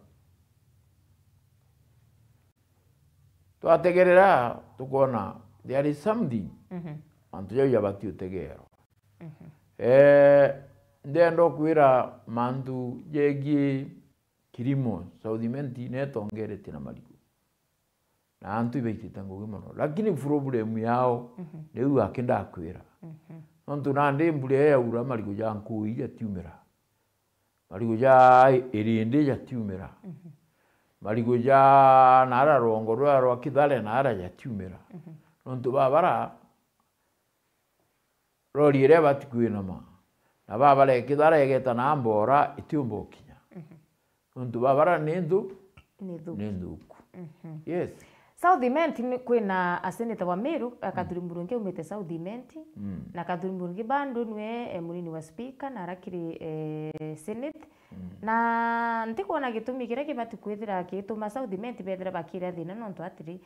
Twategerera, tukoona there is something, mhm, mantu jau jabati utegerwa. Mhm. Eh, ndenda ukwira mantu jegii kirimo, South Imenti netongeretie na marigu. Na antu ibaitite ngugi mono. Lakini problem yao, mhm, niu aki ndakwira. Mhm. Nontu nandi mbura iyo yaura, marigu ja Nkui jatiumira. Marigu ja Irindi jatiumira. Mhm. Marigu ja naara rwongo rwa, rwa Kithare naara jatiumira. Mhm. Nontu babara, rori iria ibati kwinama, na babara ikithara igeta na mbora itiumba ukinya. Mhm. Nontu babara ni nthu-, ni nthuku. Ni nthuku. Mhm. Yes. South Imenti ni kwina aseneta wa Meru, a, Kathuri Murungi aumite South Imenti, mm, na Kathuri Murungi bado nwe, e, munini wa speaker na arakiri, e, senate. Mm. Na ntikwona gitumi kiria kibati kwithira gituma South Imenti bethira bakira thina, nontu atiri,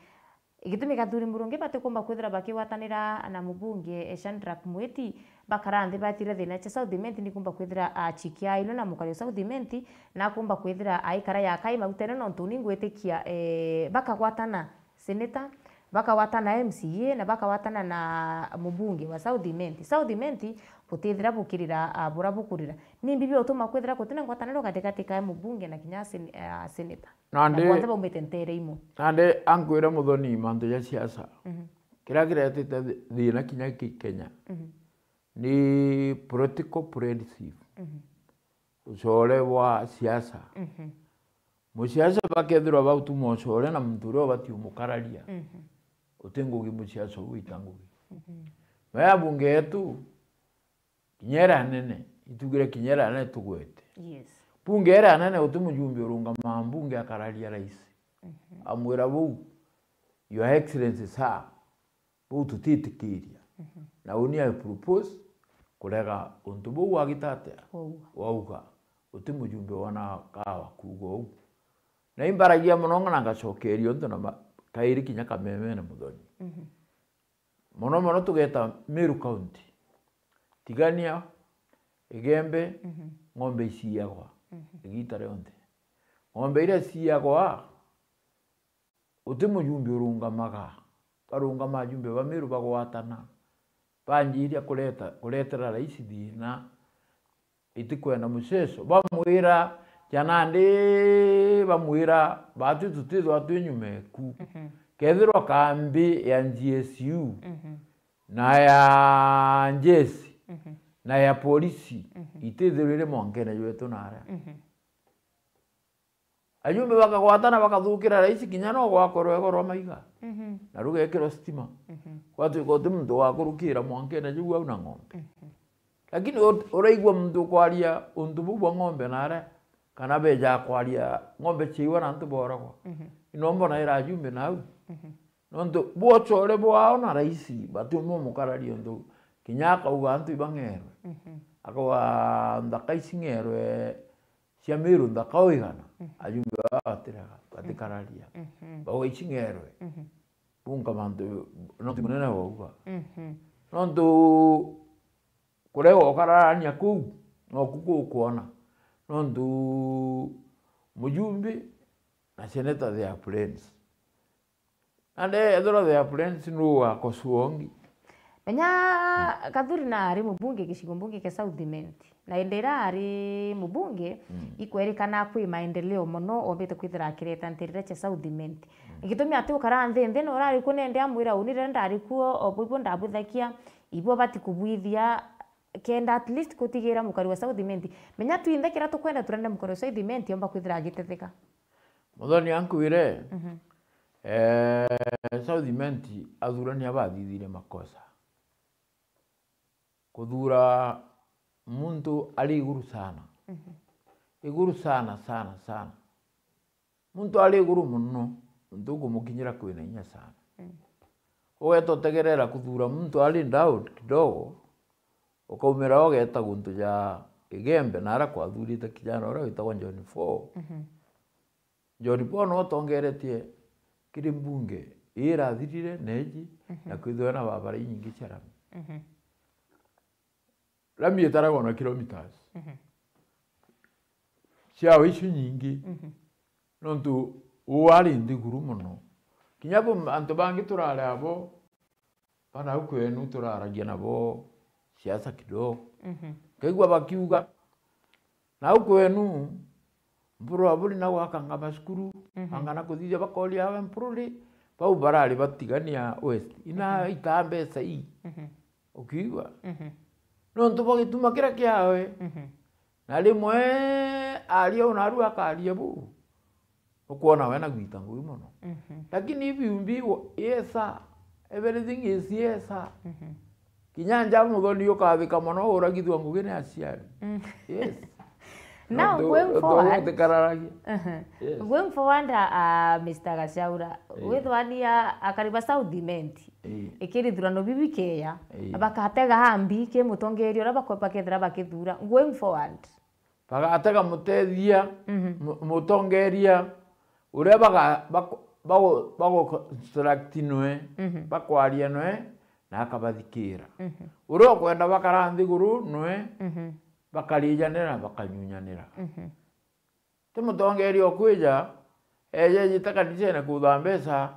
gitumi Kathuri Murungi batikumba kwithira bakigwatanira na mubunge, e, Shadrack Mwiti, bakara nthi batire thina cia South Imenti nikumba kwithira achikiainwe na mukari wa South Imenti, na akumba kwithira aikara yakai magutene, nontu ni ngwitikia, e, bakagwatana senator, bakagwatana M C A, na bakagwatana na mubunge wa South Imenti. South Imenti butithira bukirira, a, bura bukurira. Nimbi biutuma kwithira gutina ngwataniro gatigati ka mubunge na kinya sen-, a, senator? Nandi, na bonthe baumite nteere imwe. Nandi ankwire Muthoni mantu ja siasa. Mhm. Kiria kiretete thi-, thina kinya ki Kenya, mhm, ni political friendship. Mhm. Ucore bwa siasa. Mhm. Musiasa bakethirwa bautuma ucore na muntu uria ubati umukararia. Mhm. Uti ngugi musiasa uu wita ngugi. Mhm. Maya bunge yetu, kinya iria nene, itugire kinya iria nene tugwete. Yes. Bunge iria nene uti mujumbe urungamaa mbunge akararia rais. Mhm. Amwira buu, Your Excellency, sir, buu tutitikiria. Mhm. Na uni I propose kurega untu buu wagita atia? Wauga. Wauga. Uti mujumbe wona kawa kuuga uu. Na imbaragia mono na ngacokeria untu na ma-, kairi kinya kamemene Muthoni. Mhm. Mono mono tugeta Meru County. Tigania, Igembe, mhm, ng'ombe iciagwa, mhm, igita rionthe. Ng'ombe iria iciagwa, uti mujumbe urungamaga. Barungama ajumbe ba Meru bagwatana, banjiria kureta, kuretera rais thina, itikwenda muceco. Bamwira, ja nandi bamwira, baatwi tutithwa twi nyuma eku. Mhm. Kethirwa kambi ya G S U, mhm, na ya njeci, mhm, na ya polisi, mhm, itithirwa iri mwankene jwetu naria. Mhm. Ajumbe bakagwatana bakathukira rais kinya no gwakwa rwego rwa maiga. Mhm. Na rugekirwa stima. Mhm. Gwatuika uti muntu wakurukira mwankene juu au na ng'ombe. Mhm. Lakini ut-, uraigua muntu ukwaria untu buu bwa ng'ombe naria, kana beja kwaria ng'ombe ciaiwa na antu boragwa. Mhm. Ino mbona ira ajumbe nau. Mhm. Nontu bwochore bwao na raisi, batiumwa mukararia untu kinya akauga antu ibang'erwe. Mhm. Akauga nthaka ici ng'erwe cia Meru nthaka o igana, mhm, ajumbe baa batirega, batikararia. Mhm. Bauga ici ng'erwe. Mhm. Bunka mantu, nontu munene bauga. Mhm. Nontu kurega ukararania kuu, noku kukwona. Nontu mujumbe na seneta they are friends. Nandi ethirwa they are friends, nuu wakosuongi? Menya, Kathuri na ari mubunge gicigo mbunge kia South Imenti. Na indi iria ari mubunge, mm, ikwerikana kwi maendeleo mono ombite kwithira akireta nterere cia South Imenti. Mm. Gitumi ati ukara nthi nthi na urari kuo nende amwira uni riria ndari kuo, o bwibwo ndabuthakia, ibwo bati kubwithia, kenda at least kutigira mukari wa South Imenti. Menya twinthe kiria tukwenda turende mukari wa South Imenti omba kwithira agitetheka. Muthoni ankwire, mhm, eh, South Imenti athurani abathithire makosa. Kuthura muntu ari iguru sana. Mhm. Iguru sana, sana, sana. Muntu ari iguru mono, muntu ukumukinyira kwina inya sana. Mm. Ugeta utegerera kuthura muntu ari down kidogo, ukaumira ugeta guntu ja Igembe, naria kwathurite kijana uria witagwa John Paul. Mhm. John Paul no utongeretie kiri mbunge ii irathirire na iji, mhm, na kwithirwa na barabara inyingi cia rami. Mhm. Rami itaragwa na kilometers. Mhm. Ciao icio nyingi. Mhm. Nontu uu ari nthiguru mono. Kinya bo antu bangi turari abo, ba nau kwenu turaragia nabo siasa kidogo. Mhm. Nkaigua bakiuga, "Nau kwenu, mpurwa buri na gwakanga macukuru, mhm, angana kuthithia bakoria awe mpururi, bau barari batigania West. Ina, mhm, itaa mbeca ii." Mhm. Ukiigua? Mhm. Nontu bwa gituma kiria kiawe. Mhm. Na rimwe aria unaru akaria buu, ukwona we na gwita ngugi mono. Mhm. Lakini if you be wo-, yes, sir. Everything is yes, sir. Mhm. Kinya nja muthoni ukathika mono uragithua ngugi ni aciari. Mm. Yes. Now, nontu, going nontu forward, utikararagia. Uh-huh. Yes. Going forward, uh, uh, Mister Gachaura, eh, withwania akari ba South Imenti. Ii. Ikiri ithurano bibi bikeeja, ii, bakatega ambi ki mutongeria uria bako-, bakethira bakithura going forward? Bagatega mutethia, mhm, mu-, mutongeria uria baga-, bako-, bago-, bago construct nwe, mhm, bakwaria nwe, na akabathikira. Mhm. Uria ukwenda bakara nthiguru nwe, mhm, bakarijanira, bakanyunyanira. Mhm. Ti mutongeria ukwija, eejejite kanicene kuutha mbeca,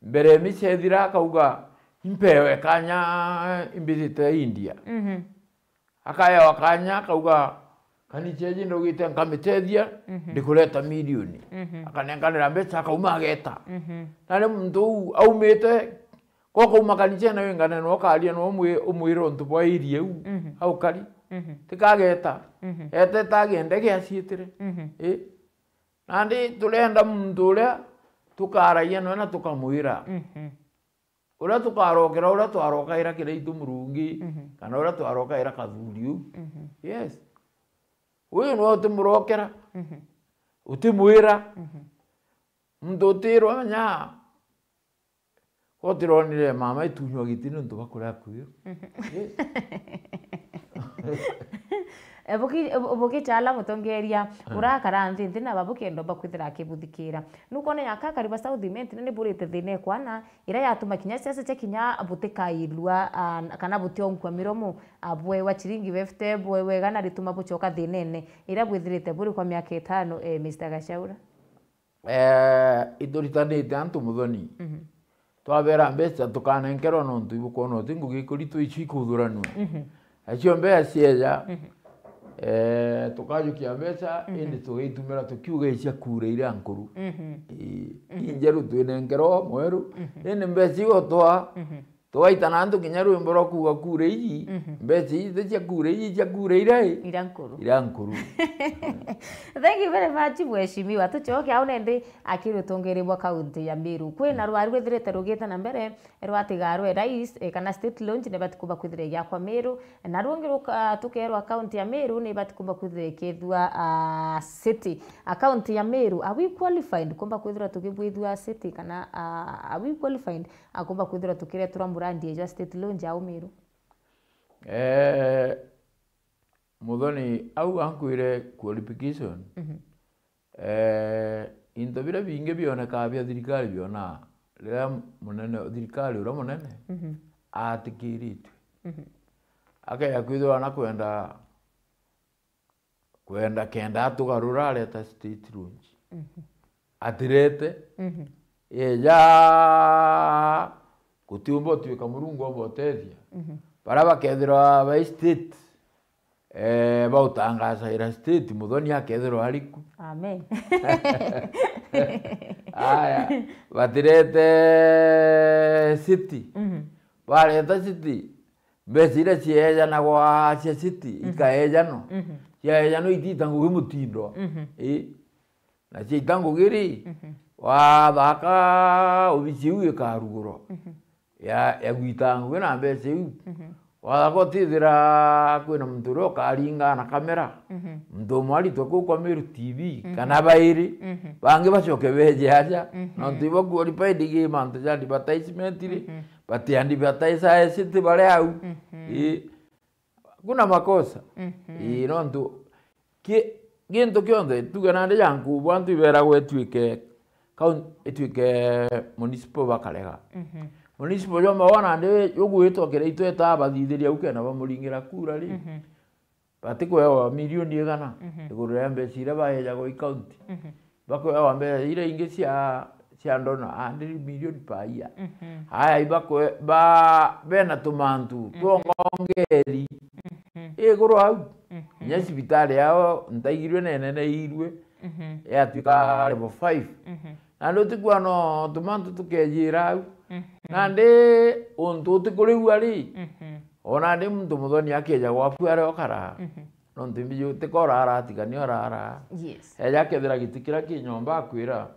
mbere ya misa ithira akauga, "Impewe kanya imbitite India." Mhm. Akaewa kanya, akauga, "Kanisa iji ndugite nkamitethia, mhm, ndikureta milioni." Mhm. Akanenkanira mbeca, akauma ageta. Mhm. Nari muntu uu aumite Ko kauma kanicene wingane no karia no umwi-, umwire untu bwa area iu, mhm, au kari. Mhm. Tikageta. Mhm. Etete agende ndege aciitire. Mhm. Ii. Nandi turenda muntu uria tukaragia noe na tukamwira. Mhm. Uria tukarokera, uria twarokaira Kiraitu Murungi, mhm, kana uria twarokaira Kathuri u. Mhm. Yes. Uyu nwe utimurokera. Mhm. Utimwira. Mhm. Muntu utirwa nya Utironire mama itunywa giti niuntu bwa kuria akuyu? Mhm. Yes. Eh, buki-, bu-, bukichala mutongeria, eh, urakara nthi, nthi na babu kenda bakwithira akibuthikira. Nukwona yaka akari ba South Imenti ni burite thina ikwana, iria yatuma kinya siasa cia kinya butikailua, ah, kana butionkua miromo, ah, bwewa chiringi fifty, bwewa igana rituma buchoka thinene, iria bwithirite buri kwa miaka itano, eh, Mister Gachaura? Eh, ituritanite antu muthoni. Mhm. Twabera mbeca tukanenkerwa nontu ibukwona uti ngugi ikuritwa icio ikuthuranua. Mhm. Nacio mbeca cieja, mhm, eh, tukajukia mbeca, mhm, indi tugaitumira tukiuga icia kura iria nkuru. Mhm. Ii, mhm, injeru twinenkerwa mweru, mhm, indi mbeca igotwa, mhm. Tugaitana antu kinya rwimbo rwa kuuga kura iji, mhm, mbeca iji ti cia kura iji, cia kura iria i? Iria nkuru. Iria nkuru. Thank you very much, Mheshimiwa. Tucoke au nendi akiri utongeria bwa kaunti ya Meru. Kwina, mm, rwari rwithirite rugite na mbere rwa tigarwe rais, eh, kana state launch ni batikumba kwithira igiakwa Meru. Na rungi ruka-, tukerwa kaunti ya Meru ni batikumba kwithira ikithua, ah, city. A kaunti ya Meru, are we qualified kumba kwithirwa tukibwithua city kana, ah, are we qualified akumba kwithirwa tukireterwa murandi eja state launch au Meru? Eh, muthoni, au ankwire qualification. Mhm. Eh, into biria bingi bionekaa bia thirikari bionaa riria munene, thirikari uria munene, mhm, atikiritwe. Mhm. Akeja kwithirwa na kwenda kwenda kenda atugarura areta state launch. Mhm. Atirete. Mhm. Eja gutiumba utuika Murungu omba utethia. Mhm. Baria bakethirwa bai state, eh, bautangacaira state, muthoni akethirwa ariku. Amen. Aya, batirete city. Mhm. Bareta city, mbeca iria cieejanagwa cia city, mhm, ikaejanwa. Mhm. Ciaejanwa itiita ngugi mutindwa. Mhm. Ii. Na ciaita ngugi ri, mhm, wathaka obici iu ikarugurwa. Mhm. Ya, ya gwita ngugi na mbeca iu. Mhm. Wathaka utithira kwina muntu uria ukaringa na kamera. Mhm. Muntu umwe aritwe kuu kwa Meru T V, mhm, kana bairi, mhm, bangi bacoke beje aja. Mhm. Nontu ibo qualified gi mantu ja advertisement ri, mhm, bati advertise ae city bari au. Mhm. Ii. Kuna makosa. Mhm. Ii, nontu Ki-, gintu kionthe, tuge nandi ja nkubu, antu iberagwa ituike kaun-, ituike municipal bakarega. Mhm. Municipal jomba wa nandi jugwitwa Kiraitu etaa bathithiria au kenda bamuringira kura ri, mhm, batikwewa milioni igana, mhm, iguru ria mbeca iria baejagwa i county. Mhm. Bakwewa mbeca iria ingi cia, cia ndona, a hundred million per year. Mhm. Aya, ibakwe-, ba-, bena tumantu, mhm, twongongeri, mhm, iguru au. Mhm. Kinya cibitari yao ntaigirue neneneirue, mhm, yatuika level five. Mhm. Nandi utikwona o tumantu tukejira au. Mhm. Nandi untu utikurigua ri, mhm, o nandi muntu muthoni akeja gwaku aria ukara. Mhm. Nontu imbiji utikora aratigania orara. Yes. Eja akethira giti kiria ki nyomba akwira,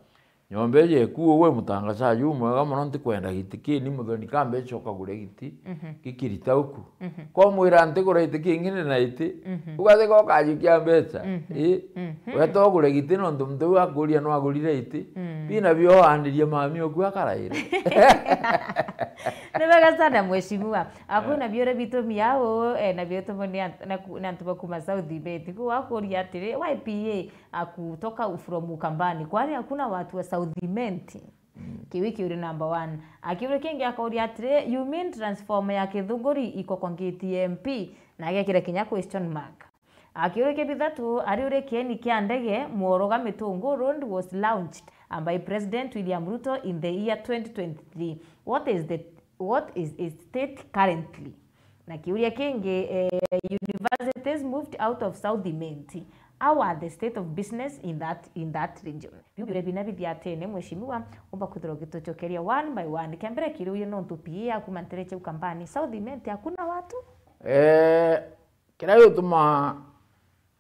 "Nyomba iji eku ugwe mutangasaji umwega mono, ntikwenda giti kii, ni muthoni ka mbeca ukagure giti, mhm, gikirita uku." Mhm. Komwira, "Ntigura giti kingi, ndi na giti." Mhm. Ugathika ukajukia mbeca. Mhm. Ii. Mhm. Weta ugure giti nontu muntu uu akuria no agurire giti. Mm. Bina bio waandirie mami oku akaraira. Ni wega sana mheshimiwa. Akwina, eh, biore bitumia au, eh, na bitumwa ni ant-, na ku-, ni antu ba kuma South Imenti. Ku akuria atiri, "Why P A akutoka from Ukambani? Kwani hakuna watu wa South Imenti?" Mm. Kiu kiuri number one. Akiuria kingi akauria atiri, "You mean transformer ya Kithunguri iko kwa ngiti ya M P?" Na agekira kinya question mark. Akiuria kia bithatu, ariuria kieni kia ndege Muoroga Mitungu Road was launched, uh, by President William Ruto in the year twenty twenty-three. What is the, what is its state currently? Na kiuria kingi, eh, universities moved out of South Imenti. How are the state of business in that, in that region? Biu biuria bina bithiatene, mheshimiwa, umba kwithirwa ugitucokeria one by one. Kia mbere, kiria uyu nontu P A yaku mantereche Ukambani, South Imenti hakuna watu? Eh, Kiria gituma,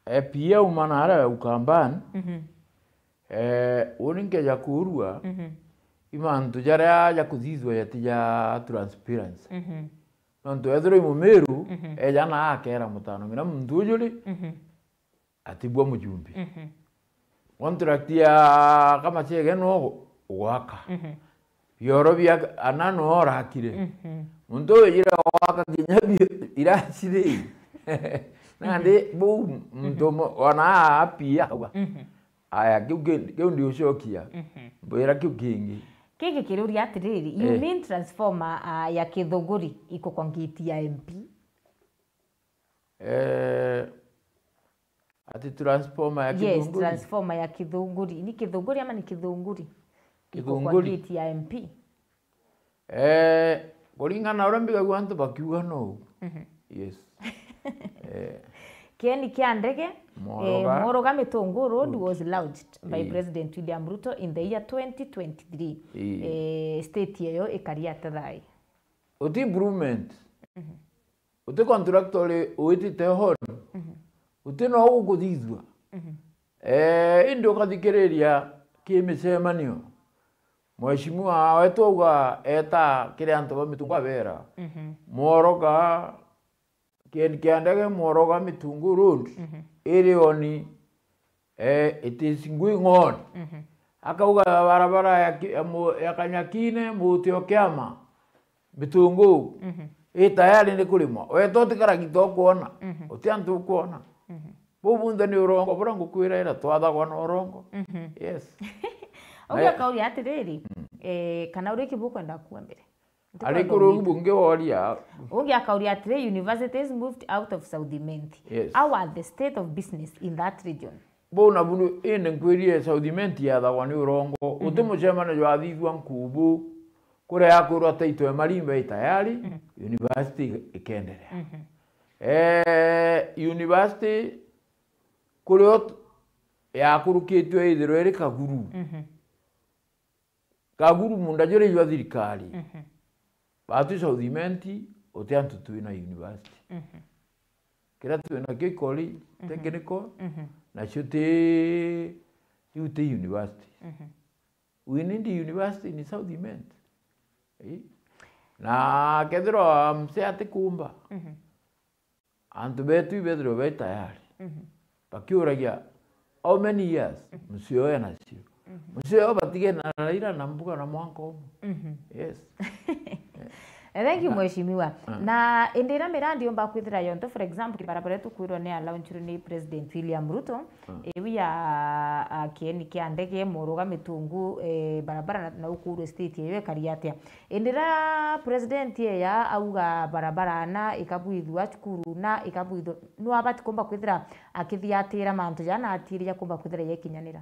eh, P A uma naria Ukambani, mhm, eh, uni nkeja kurua, mhm, i mantu jaria jakuthithua jati ja transparency. Mhm. Nontu ethirwa i Mumiru, mhm, eja na akera mutano ng'ina muntu uju ri, mhm, atibua mujumbe. Mhm. Contract ya Kamachege no ugwaka. Mhm. Bioro bia ana no orakire. Mhm. Muntu wijire gwaka kinya bi-, iraci ri. Nandi, mhm, buu muntu, mhm, mo-, ona apia akauga. Mhm. Aya, kiu ki-, kiu ndiucokia. Mhm. Mbwira kiu kingi. Kiki kiruria atiriri, you, eh, mean transformer, ah, ya Kithunguri iko kwa ngiti ya M P? Eh, ati transformer ya, yes, Kithunguri? Transformer ya Kithunguri. Ni Kithunguri ama ni Kithunguri? Iko kwa, Kithunguri, gate ya M P. Eh, kuringana na uria mbigagua antu bakiuga no. Mhm. Yes. Eh. Kieni kia ndege, Muoroga, eh, Muoroga Mitungu Road, road, was launched by, ii, President William Ruto in the year twenty twenty-three. Ii. Eh, state eyo ikari ata thaai? Uti improvement. Mhm. Uti contractor uri witite hon. Mhm. Uti no ugukuthithua. Mhm. Eh, indi ukathikiriria ki micemanio. Mheshimiwa wetu auga eta kiri antu ba Mitungu abera. Mhm. Muoroga, kiendi kia ndege Muoroga Mitungu Road, mhm, iri on. Eh, it is going on. Mhm. Akauga barabara ya ki-, ya mu-, ya Kanyakine, Muti o Kiama, Mitungu, mhm, i tayari ni kurimwa. Weta utikaragi to kwona. Mhm. Uti antu ukwona. Mhm. Buu bunthe ni urongo, buria ngukwira ira twathagwa na urongo. Mhm. Yes. Auga, eh, kauria atiriri, mm, eh, kana uri kibu kwenda kuambire? Ari kuru bungi woria. Ungi akauria atiri, universities moved out of South Imenti. Yes. How are the state of business in that region? Buu na bunu indi nkwirie South Imenti yathagwa ni urongo. Mhm. Uti mucemanio jwathithua nkubu, kuria yakwirwa taito ya Marimba i tayari, mhm, university ikenderea. Mhm. Eh, university kurio t-, yakurukitue ithirwe iri Kaguru. Mhm. Kaguru munda juria jwa thirikari. Mhm. Batu South Imenti, uti antu twina university. Mhm. Kiria twinakio i college, mhm, technical, mhm, nacio ti, iu ti university. Mhm. We need university in South Imenti. Eh? Na kethirwa msee atikumba, mhm. Antu betu ibethirwe be tayari. Mhm. Bakiuragia, "How many years?" Mhm. Museo enacio. Mhm. Museo batige na Raila na Mbuga na mwanka umwe. Mhm. Yes. Eh, thank you, mheshimiwa. Ah. Na indi iria mirandi yumba kwithira yonthe, for example, barabara iria tukwirwa ni ya launchirwe ni President William Ruto, iu ya, a, kieni kia ndege, Muruga, Mitungu, eh, barabara na, na Ukuru Estate, iyo ikari atia? Indi iria president eya auga barabara na ikabwithua, cukuru na ikabwithua, nwabati kumba kwithira akithiatira mantu jaa na atiiriria kumba kwithira yekinyanira?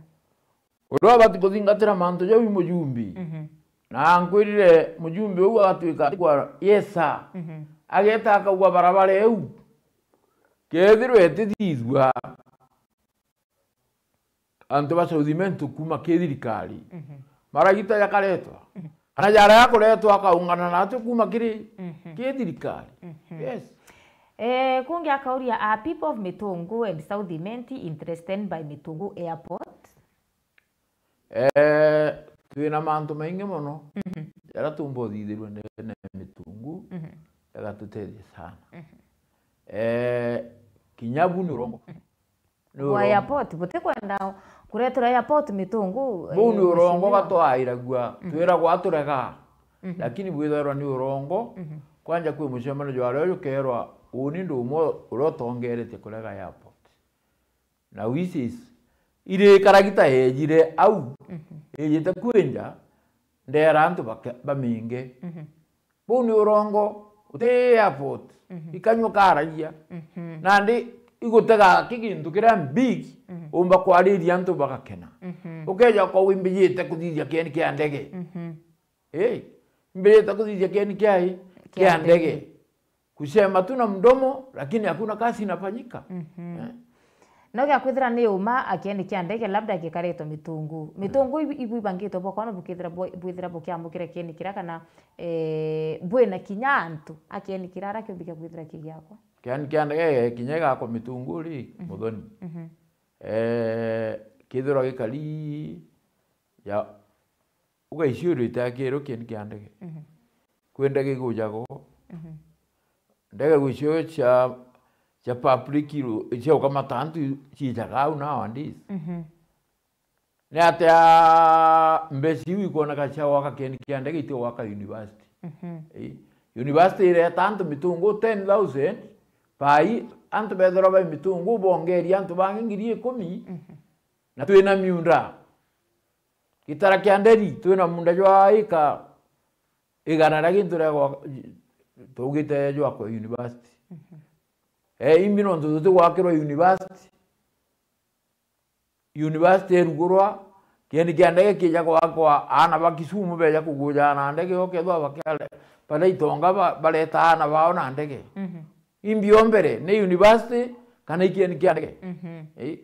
Uria ubati kuthingatira mantu jau i mujumbi. Mhm. Na nkwirire mujumbi uu agatuika atigwa, yes sir. Mhm. Ageta akauga barabara iu kethirwa itithithua, antu ba South Imenti kuuma ki thirikari, mhm, maragita jakaretwa. Mhm. Kana jaria jakuretwa akaungana natwe kuuma kiri, mhm, ki thirikari. Mhm. Yes. Eh, kungi akauria, are people of Mitungu and South Imenti interested by Mitungu Airport? Eh, twina mantu maingi mono, mhm, jaria tumba uthithirua ndene ya Mitungu, mhm, igatutethia sana. Mhm. Eh, kinya bu ni urongo. Mhm. Ni bwa urongo. Airport, butikwenda kureterwa airport Mitungu, buu ni, eh, urongo, mheshimiwa, gatwairagua, mhm, twiragwa turega. Mhm. Lakini bwithairwa ni urongo, mhm, kwanja kwi mucemanio jwa aria jukerwa, uni ndi umwe uria utongeretie kurega airport. Na which is, irikaragi ta yejire au, mhm, ijite kwinja, ndera antu bake-, baminge. Mhm. Buu ni urongo, uti airport, mhm, ikanyua karagia. Mhm. Nandi igutega ki gintu kiria big, mhm, umba kwariria antu bagakena. Mhm. Ukeja ukauga imbijite kuthithia kieni kia ndege. Mhm. Ii, imbijite kuthithia kieni kia i? Kia ndege. Kia ndege. Kusema tu na mdomo, lakini hakuna kazi inafanyika. Mhm. Eh. No gia kwithira ni uma a kieni kia ndege, labda gikaretwe Mitungu. Mitungu ibu-, ibu ibangitwe bwa kwona bukithira bwa-, bwithira bukiamukira kieni kiria kana, eh, bwina kinya antu a kieni kiria ara kiumbi kia kwithira kigiakwa? Kieni kia ndege kinya gigakwa Mitungu ri, mhm, Muthoni. Mhm. Eh, kithirwa gikari ja Ugaiciurite akirwo kieni kia ndege. Mhm. Kwi ndege igujagwo. Mhm. Ndege gwicio cia, cia public ru-, cia gukamata antu ciijaga au nowadays. Mhm. Ni atia mbeca iu ikwoneka cia gwaka kieni kia ndege iti gwaka university? Mhm. Ii. University ireta antu Mitungu ten thousand, bai antu bethirwa bai Mitungu bongeria antu bangi ngiri ikumi, mhm, na twina miunda. Gitara kia nderi, twina munda jwa ika igana ria gintu ria gwa-, tugite jwakwa university. Mhm. Eh, imbi nontu tutigwakirwa university. University irugurwa, kieni kia ndege kija gwakwa, aana ba Kisumu beja kugujana na ndege, ukethwa bakiare-, baria itonga ba-, bareta aana bao na ndege. Mhm. Imbi o mbere, ni university kana i kieni kia ndege? Mhm. Ii.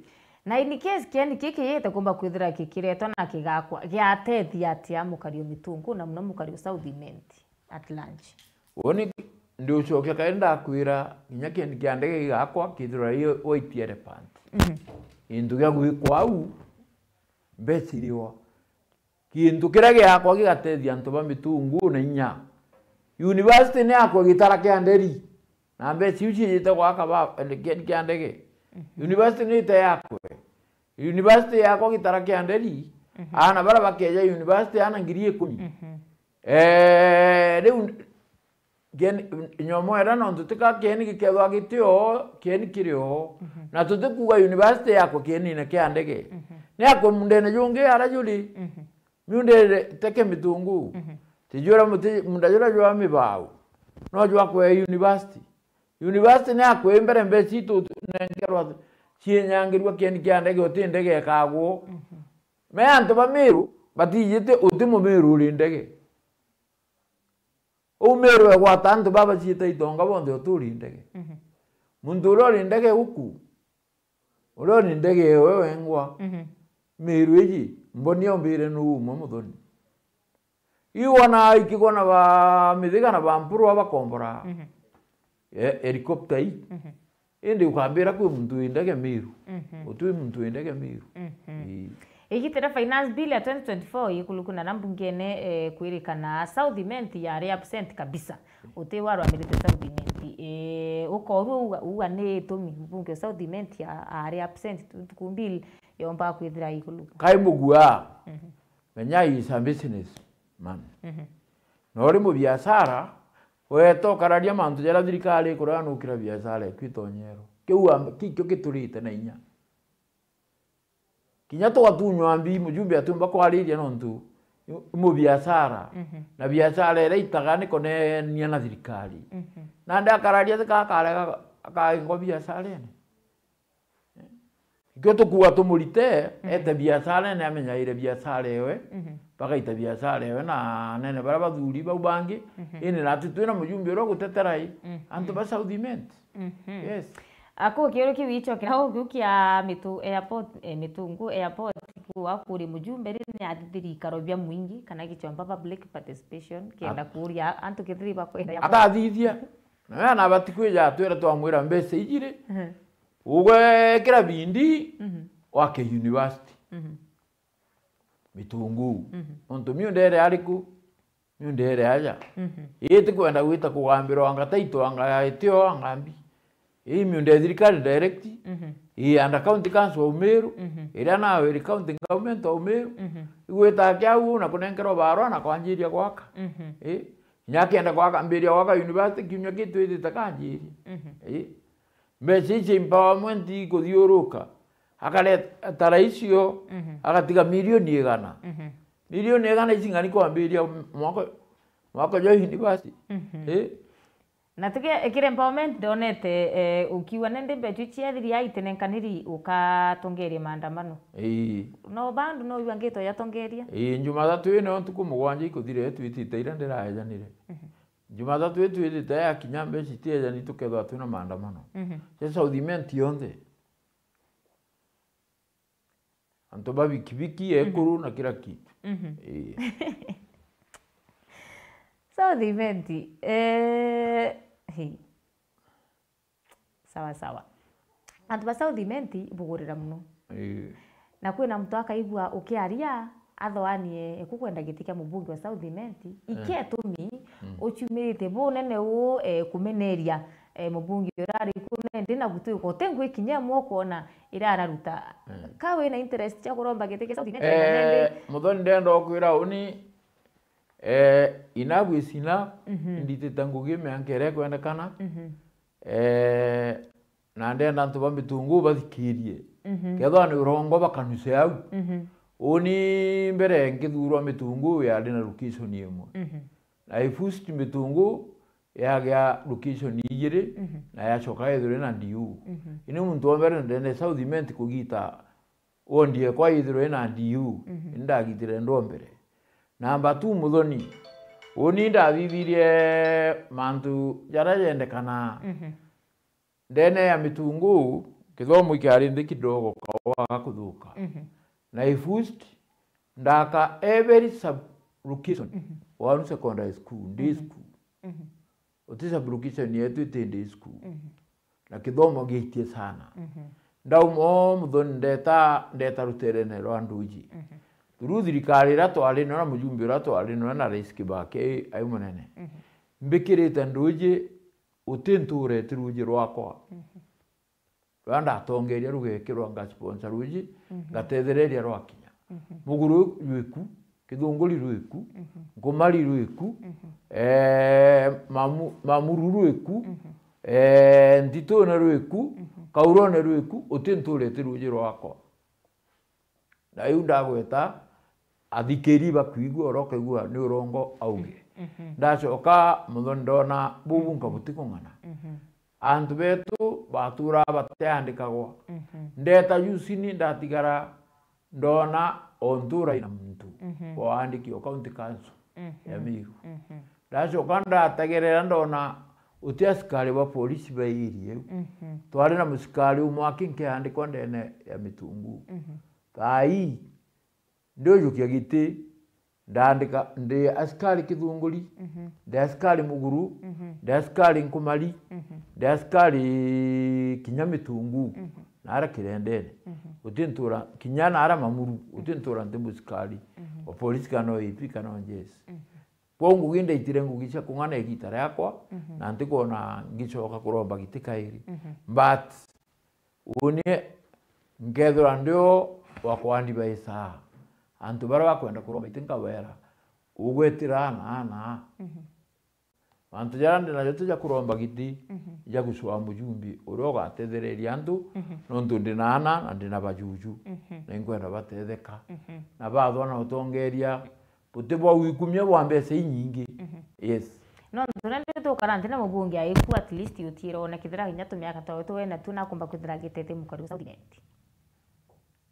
Na in case kieni kiki gite kumba kwithira kikiretwa na kigakwa, giatethia atia mukari o Mitungu na muno mukari o South Imenti at large? Uuni ndi ucokia kairi ndakwira, kinya kieni kia ndege gigakwa, kithirwa i white elephant. Mhm. Gintu gia gwikwa au, mbeca iriwa. Gintu kiria giakwa gigatethia antu ba Mitungu na inya. University ni yakwa gitara kia nderi. Na mbeca iu ciijite gwaka ba-, kieni kia ndege. Mhm. University ni ite yakwe. University yakwa gitara kia nderi. Mhm. Aana baria bakeja university aana ngiri ikumi. Mhm. Eh, riu Kieni, nyomo era nontu tika kieni gikethwa giti o, kieni kiri o. Mhm. Na tutikuuga university yakwa kienine kia ndege. Mhm. Ni yakwa mundene jungi ara juri. Mhm. Miundire teke Mitungu. Mhm. Tijura muti, munda jura jwa mibau. No jwakwa university. University ni yakwa mbere mbeca itu nengerwa ciinyangirua kieni kia ndege uti ndege ikagwo. Mhm. Me antu ba Miru batijite uti Mumiru uri ndege. Uu Miru egwata antu baba ciita itonga bonthe uturi ndege. Mhm. Muntu uria uri ndege uku, uria uri ndege ewe wengwa, mhm, Miru iji, mboni ombire nu umwe Muthoni. Iu wona ikigwa na ba Mithiga na ba Mpurwa bakombora, mhm, e-, helicopter ii. Mhm. Indi ukambira kwi muntu wi ndege Miru. Mhm. Utwi muntu wi ndege Miru. Mhm. Ii. Igitira finance bill ya twenty twenty-four ikulukuna na mbungene, eh, kwirikana South Imenti yari absent kabisa. Uti warwamirite South Imenti. Eh, ukorua uga, uga ni itumi mbunge South Imenti ya, ari absent, ntuku mbili yomba kwithira ikuluka. Kai mugua. Mhm. Menya he is a business man. Mhm. Na uri mubiashara, Weta ukararia mantu jaria thirikari ikuranukira biashara eku itonyerwa. Kiu am-, kikio giturite na inya. Kinya tugatunywa mbi, mujumbe atiumba kwariria nontu i mubiashara. Mhm. Na biashara iria itaga ni kunenia na thirikari. Mhm. Nandi akararia tika akarega akagingwa biasharene. Ikio tukuuga tumurite, mhm, ete biasharene, amenyaire biashara ewe, mhm, bagaita biashara ewe na anene baria bathuri bau bangi. Mhm. Indi natu twina mujumbe uria ugutetera i, mhm, antu ba South Imenti. Mhm. Yes. Aku kiuru kiu ichokera ukiu kia mitu airport, eh, Mitungu airport, ku akuri mujumbe ri ni athithiri ikaro bia mwingi kana gichomba public participation, kienda kuria antu kethiri bakwenda. Atathithia. Na we anabati kwija atwira twamwira mbeca ijiri. Mhm. Ugwekira bindi, mhm, wake university. Mhm. Mitungu. Mhm. Nontu miunda iri ariku? Miunda iri aja. Mhm. Ii tikwenda gwita kugambirwa anga title, anga ya itio, anga mbi. Ii miunda ya thirikari direct. Mhm. Ii under county council wa Umiru. Mhm. Iria nawe iri county government wa Umiru. Mhm. Igwita kia uu na kunenkerwa barua na kwanjiria gwaka. Mhm. Ii. Kinya akienda kwaka, mbiria gwaka university kiumia gii twithite kanjiria. Mhm. Ii. Mbeca ici empowerment ikuthiuruka. Akareta rais uu, mhm, agatiga milioni igana. Mhm. Milioni igana ici ng'ani kwambiria mwaka, mwaka jwa university. Mhm. Ii. Na tuge, kiri empowerment ndonete, eh, ukiuga nindi mbeca iu ciathiri ai tinenkaniri ukatongeria maandamano. Ii. No bandu no uigua ngito yatongeria? Ii, Jumatatu ino ntuku mugwanja ikuthire twitite iria ndiraejanire. Mhm. Jumatatu ii twithite yakinya mbeca itiejani tukethirwa twina maandamano. Mhm. Cia South Imenti yonthe. Antu ba bikibiki, mhm, ekuru na kila kitu. Mhm. Ii. South Imenti, eh, hi. Sawa sawa. Antu ba South Imenti bugurira muno. Ii. Na kwina muntu akaigua ukiaria, athoanie kukwenda giti kia mubunge wa South Imenti, eh, iki etumi, mm, uciumirite bunene uu, eh, kumeneria, eh, mubunge uria ari ku nende na gutwika uti ngui kinya imwe ukona iria araruta. Eh. Ka wina interest cia kuromba giti kia South Imenti na nende? Eh, Muthoni, ndenda ukwira uni, eh, enough is enough, mhm, nditite ngugi mianka iria ikwendekana. Mhm. Eh, na ndenda antu ba Mitungu bathikirie. Mhm. Kethwa ni urongo bakanuce au. Mhm. Uni mbere nkithurwa Mitungu yari na location imwe. Mhm. Na I first Mitungu yagia location ijiri, mhm, na yacoka yethirwe na D U. Mhm. Ini muntu wa mbere ndene South Imenti kugita wondi ekwa yithirwe ina D U, mhm, indagitire ndo mbere. Namba two, Muthoni. Uni ndathithirie mantu jaria jendekanaa. Mhm. Ndene ya Mitungu, kithomo kiari nthi kidogo, kawaga kuthuka. Mhm. Na I first ndaka every sub location, mhm, Waru Secondary School, day, mhm, school. Mhm. Uti sub location yetu iti day school. Mhm. Na kithomo giitie sana. Mhm. Ndauma o Muthoni ndeta, ndeta ruterene rwa Nduji. Mhm. Through thirikari iria twari nayo na mujumbe uria twari nayo na Rais Kibaki ai munene. Mhm. Mbikirite Nduji, uti ntura iti ruji rwakwa. Mhm. Ruria ndatongeria rugekirwa, ngasponsor ruji, mhm, ngatethereria rwakinya. Mhm. Muguru jwiku, Kithunguri rwiku, mhm, Nkumari rwiku, mhm, eh, Mamu-, Mamuru rwiku, mhm, eh, Ntitune rwiku, mhm, Kaurone rwiku, uti ntura iti ruji rwakwa. Na iu ndagweta, athikiri bakwigua, uria ukaigua ni urongo auge. Mhm. Ndacoka Muthoni ndona bubu, mhm, nkabuti kung'ana. Mhm. Antu betu baturaa bateandikagwa. Mhm. Ndeta jusini ndatigara ndona o ntura ina muntu, mhm, waandiki o county council, mhm, ya Meru. Mhm. Ndacoka ndategerera ndona uti asikari ba polisi ba area iu. Mhm. Twari na musikari umwe aki nkiandikwa ndene ya Mitungu. Mhm. Thaa ii, ndiujukia giti, ndaandika, ndi asikari Kithunguri, mhm, ndi asikari Muguru, mhm, ndi asikari Nkumari, mhm, ndi asikari kinya Mitungu, mhm, naara Kirendene. Mhm. Uti ntura, kinya naara Mamuru, uti ntura nti musikari, mhm, wa polisi kana o A P kana o J S. Mhm. Kwou ngugi ndaitire ngugi cia kung'ana igita riakwa, mhm, na ntikwona ngicoka kuromba giti kairi. Mhm. But uni nkethirwa ndi o wa kwa advisor. Antu baria bakwenda kuromba iti nkabera, ugwetira ana, ana. Mhm. Antu jaria ndi najo ti ja kuromba giti, mhm, ja gucwaa mujumbi uria ugatethereria antu, mhm, nontu ndi na ana na ndi na bajuju, mhm, na inkwenda batetheka. Mhm. Na bathwa na utongeria buti bwa wikumia bwa mbeca inyingi. Mhm. Yes. Nontu nandi tukara nthi na mubunge aiku, at least utiira ona kethira kinya tumiaka twawe tuwe na tu nakumba kwithira agitethemuka riu South Imenti.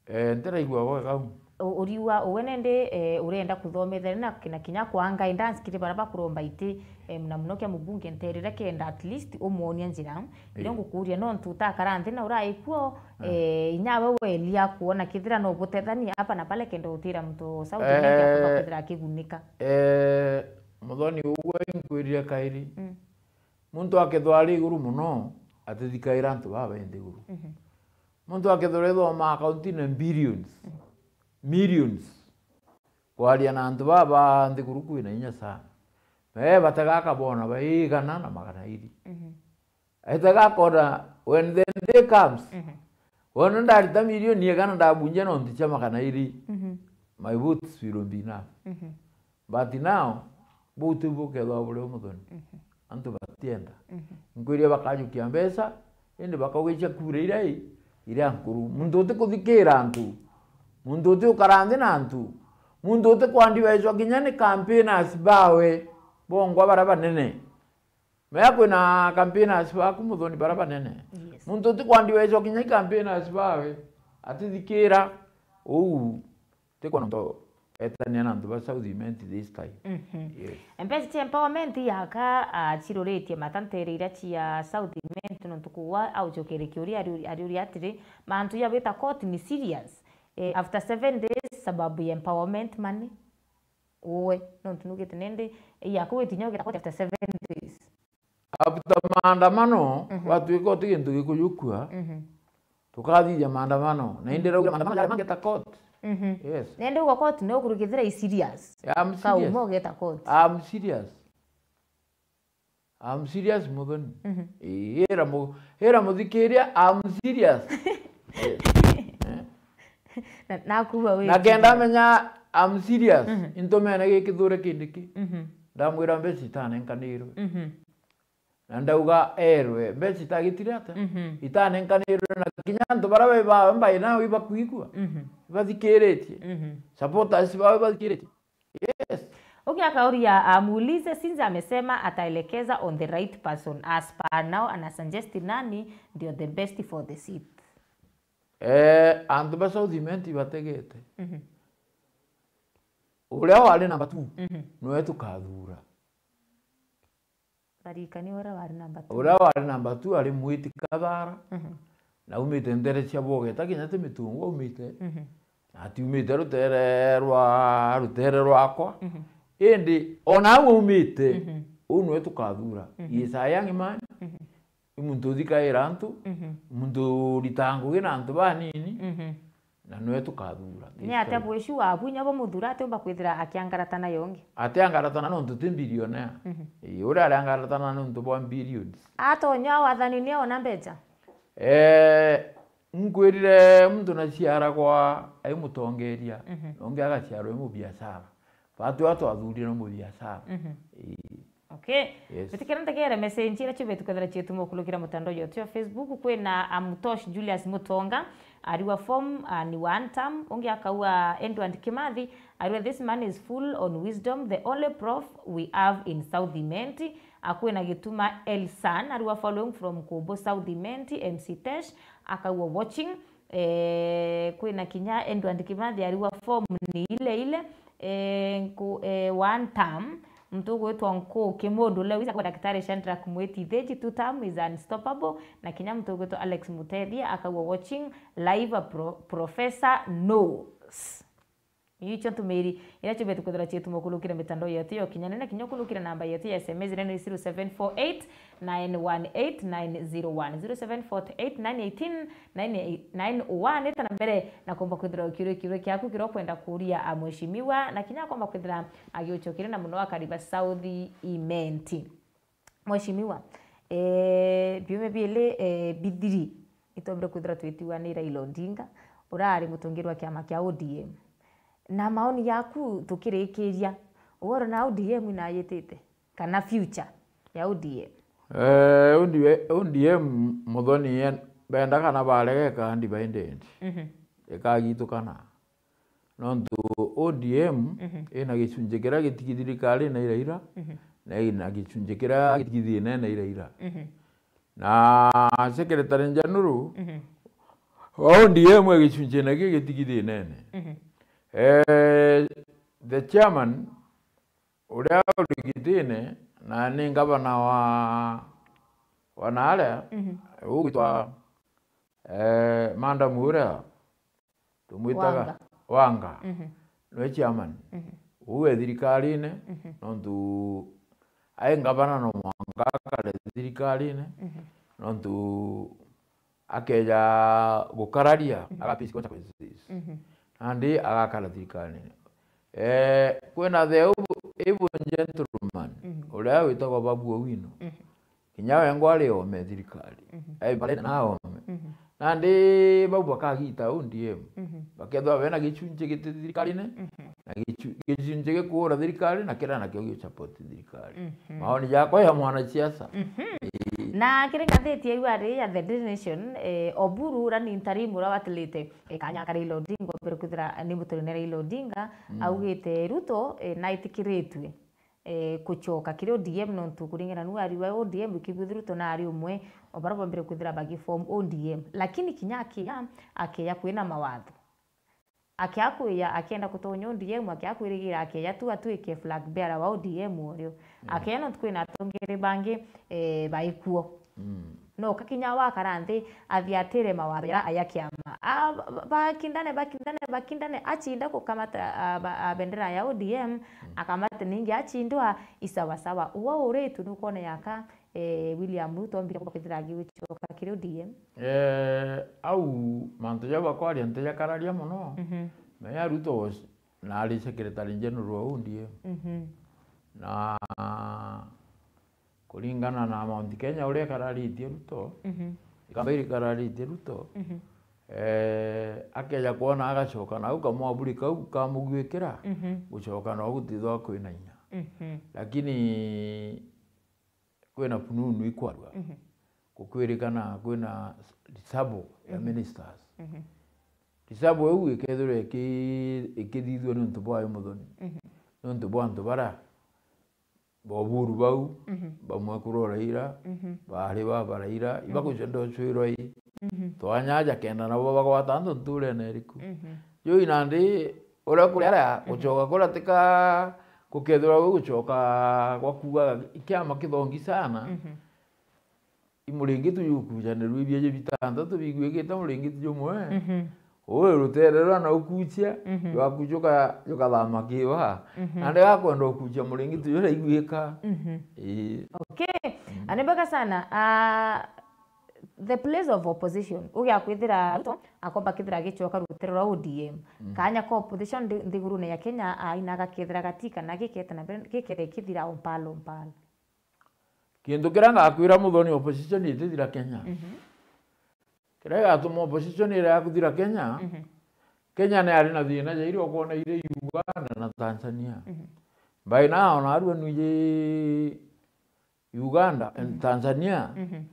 Eh, ntiraigua wega u. U-, uriigua uwe nandi, eh, urenda kuthomethania na kina kinya kwaa guidance kiri baria bakuromba iti, eh, na muno kia mubunge nterire kenda at least umwonia njira. Irio, eh, ngukuria nontu utakara nthi na uraikuo, eh, inya we welia kuona kethira no butethania hapa na pale kenda utira muntu South Imenti akumba kwithira akigunika. Eh, Muthoni, uguo inkwirire kairi. Mm. Muntu akethwa ari iguru muno, atithikaira antu baba be nthiguru. Mhm. Muntu akethirwa ethoma akaunti na billions, millions, kwaria na antu baba nthiguru kwina inya sana. Mee batega akabona baigana na magana iri. Mhm. Etega akona, when the day comes, mhm, wona ndarita milioni igana ndabunjia nontu cia magana iri, mhm, my votes will be enough. Mhm. But now, buu ti bukethwa buri umuthoni. Mhm. Antu batienda. Mhm. Nkwiria bakajukia mbeca, indi bakaugicia kura iria i, iria nkuru. Muntu uti kuthikira antu. Muntu uti ukara nthi na antu. Muntu uti kwandivecwa kinya ni campaigners bawe bongwa baria banene. Mea kwina campaigners baku muthoni baria banene. Yes. Muntu uti kwandivecwa kinya i campaigners bawe. Atithikira uu. Ti kwona nto etania na antu ba South Imenti this time. Mhm. Yes. Mbeca cia empowerment yaka, ah, ciruritie mata ntere iria cia South Imenti nontu kuwa aucokerie kiuria ariu-, ariuria atiri, mantu ya gwita court ni serious. Eh, after seven days sababu ya empowerment money. Uwe, nontu nugite nindi, yaka witinya ugita court after seven days. After maandamano, mhm, gwatuika uti gintu gikujukua, mhm, tukathithia maandamano. Na indi rauga maandamano jari mangeta court. Mhm. Yes. Na indi uga court ni ukurukithira i serious. I'm serious. Kauma ugeta court. I'm serious. I'm serious, muthoni. Mhm. Ii, ira mu-, ira muthikiria, I'm serious. Yes. Eh. Na, nakuuga wi serious. Na kenda amenya I'm serious, mhm, intumene gikithure kindi ki. Mhm. Ndamwira mbeca itanenkanirwe. Mhm. Na ndauga erwe, mbeca itagitire ata? Mhm. Itanenkanirwe na kinya antu baria bai bawe mbai nao ibakwigua. Mhm. Ibathikiritie. Mhm. Supporters bawe ibathikiritie. Yes. Ukiakauria amuulize, since amesema ataelekeza on the right person, as per now, ana suggest nani ndio the best for the seat? Eh, antu ba South Imenti bategete. Mhm. Uria wari number two, mhm, niwe tukathura. Baririkanie uria wari number two. Uria wari number two ari Mwiti Kathara. Mhm. Na aumite ntere cia Bogeta, kinya ti Mitungu aumite. Mhm. Na atiumite rutere rwa, rutere rwakwa. Mhm. Indi ona au aumite, mhm, uu niwe tukathura. Mhm. He is a young man. Mhm. I muntu uthikaira antu, mhm, muntu uritaa ngugi na antu banini. Mhm. Na niwe tukathura. Ni atia bwiciu wabu inya bumuthura atiumba kwithira akiangaratana yongi? Atiangaratana nontu ti billionaire. Mhm. Ii, uria ariangaratana nontu bwa billions. Atonya wathani ni ona mbeca? Eh, nkwirire muntu naciaragwa ai mutongeria, mhm, na ungi agaciarwa ai mubiashara. Batu atwathurire mubiashara. Mhm. Ii. Okay. Yes. Bitikira ntegere message iria ciumbite kwethira ciituma ukulukira mutandao yetu ya Facebook. Kwina Amutosh Julius Mutonga, ariwa form, ah, ni one term. Ungi akauga Edward Kimathi, ariwa this man is full on wisdom, the only prof we have in South Imenti. Akwina Gituma Elsan, ariwa following from Kubo South Imenti, M C Tesh, akauga watching. Eh, kwina kinya Edward Kimathi ariwa form ni ile ile. Eh, nku-, eh, one term, muntu ugwitwa Nkuki Mundu Lewis, akauga Daktari Shadrack Mwiti Theji, two term is unstoppable, na kinya muntu ugwitwa Alex Mutethia, akauga watching live a pro-, Professor Knows. Icio ntumiri iria ciumbite kwithirwa ciituma ukulukira mitandao yetu ya ukinyania, na kinya ukulukira namba yetu ya S M S iria ni zero seven four eight nine one eight nine zero one, zero seven four eight nine eighteen nine one. Ita na mbere na kumba kwithirwa ukiuria kiuria kiaku kiria ukwenda kuuria a mheshimiwa, na kinya akomba kwithira agiucokeria na muno akari ba South Imenti. Mheshimiwa, eh, biume biili, eh, bithiri, itwambire kwithirwa twitiwa ni Raila Odinga, uria ari mutongeria wa kiama kia O D M. Na maoni yaku tukirikiria, uwe urona O D M inayitite kana future? ya O D M? Eh, O D M, O D M, Muthoni en-, benda kana barega ika undivided. Mhm. Ikagitukana. Nontu O D M Mhm. ina gicunji kiria gitigi thirikarine i Raila, Mhm. na ina gicunji kiria gitigi thiinene i Raila. Mhm. Na Secretary General Mhm. wa O D M e gicunjine ki gitigi thiinene. Mhm. Eh, the chairman uria uri gitine na ni ngavana wa, wa naaria, Mhm. ugwitwa, eh, Madam uria tumwitaga Wanga. Wanga. Mhm. Niwe chairman. Mhm. Uu e thirikarine, Mhm. nontu ai ngavana no mwanka akare thirikarine, Mhm. nontu akeja gukararia, Mhm. aga face consequences. Mhm. Nandi agakara thirikarine. Eh, kwina the able, able gentleman, Mhm. uria witagwa Babu Owino. Mhm. Kinya wengwa ari ome thirikari. Mhm. Ai, barenda na ome. Mhm. Nandi bau bakagita O D M. Mhm. Bakethwa bena gicunji giti thirikarine, Mhm. na gicu-, gicunji gikura thirikari, na kiria nakio gi support thirikari. Mhm. Maoni jakwa ya mwanasiasa. Mhm. Ii. Na kiri ngathiti ya iu ari ya The Daily Nation, eh, Oburu uria ni interim uria watilite, eh, kanya ka Raila Odinga, mbere kwithira ni muturi ni Raila Odinga, Mm. augite Ruto, eh, naitikiritue eh, kucoka kiri O D M, nontu kuringana nu ariuga O D M ikigwithirwa Ruto na ari umwe o baria bombire kwithira bagi form O D M. Lakini kinya akiya, akiya kwina mawatho. Akiya kwiya, akienda kutonya O D M, akiya kwirigira, akiya tu atwike flag bearer wa O D M urio. Mm. Akiya nontu kwina atongeri bangi, eh, baikuo. Mm. No kakinya wakara nthi, athiatire mawatho jaria aya kiama. A, ba-, bakindane, bakindane, bakindane, achinda gukamata, a, ba-, a, bendera ya O D M, Mm. akamate ningi achindwa, isawasawa. Uwe uritu nukwone yaka, eh, William Ruto ombire kwithira agicoka kiri O D M? Eh, au mantu ja bakwaria ntijakararia mono. Mhm. Menya Ruto was, na ari Secretary General wa O D M. Mhm. Na kuringana na Mount Kenya uria ikararitie Ruto, Mhm. ikamba iria ikararitie Ruto, Mhm. eh, akeja kwona agacoka nau kamwaburi kau kamugwikira, Mhm. gucoka no gutithwa kwina inya. Mhm. Lakini kwina fununu ikwarua. Mhm. Gukwirikana kwina disable ya Mhm. ministers. Mhm. Disable iu ikethirwa iki-, ikithithua niuntu bwayo Muthoni. Mhm. Niuntu bwa antu bara ba Oburu bau, Mhm. bamwe kurwa Raila, Mhm. baari ba ba Raila, Mhm. ibakucenda ucwirwa i. Mhm. Twanya aja kenda nabo bagwata antu nturene iriku. Mhm. Juu nandi uria kuri aria, Mhm. gucoka kuria tika gukethirwa wi gucoka gwa kuuga kiama kithongi sana. Mhm. I muringiti jukujanirua ibieje bitantatu bigwikite muringiti jumwe. Mhm. Uu rutere rwa na ukucia, Mhm. jwaku juka-, jukathama kiwa. Mhm. Nandi gakwenda ukucia muringiti juria igwika. Mhm. Ii. Okay. Mm. Ani mbega sana. Ah, the place of opposition. Ugia kwithira Ruto akomba kithira agicoka rutere rwa O D M. Mm. Kanya ka opposition nthi-, nthigurune ya Kenya, aina gakethira gati kana gikete na mbere, gikete kithira o mpalo mpalo. Kintu kiria ngakwira Muthoni, opposition itithira Kenya. Mhm. Kiria gigatuma opposition iria yakuthira Kenya, Mhm. Kenya ni yari na thina jairi ukwona iri Uganda na Tanzania. Mhm. By now, narua nwiji Uganda and Mhm. Tanzania, Mhm.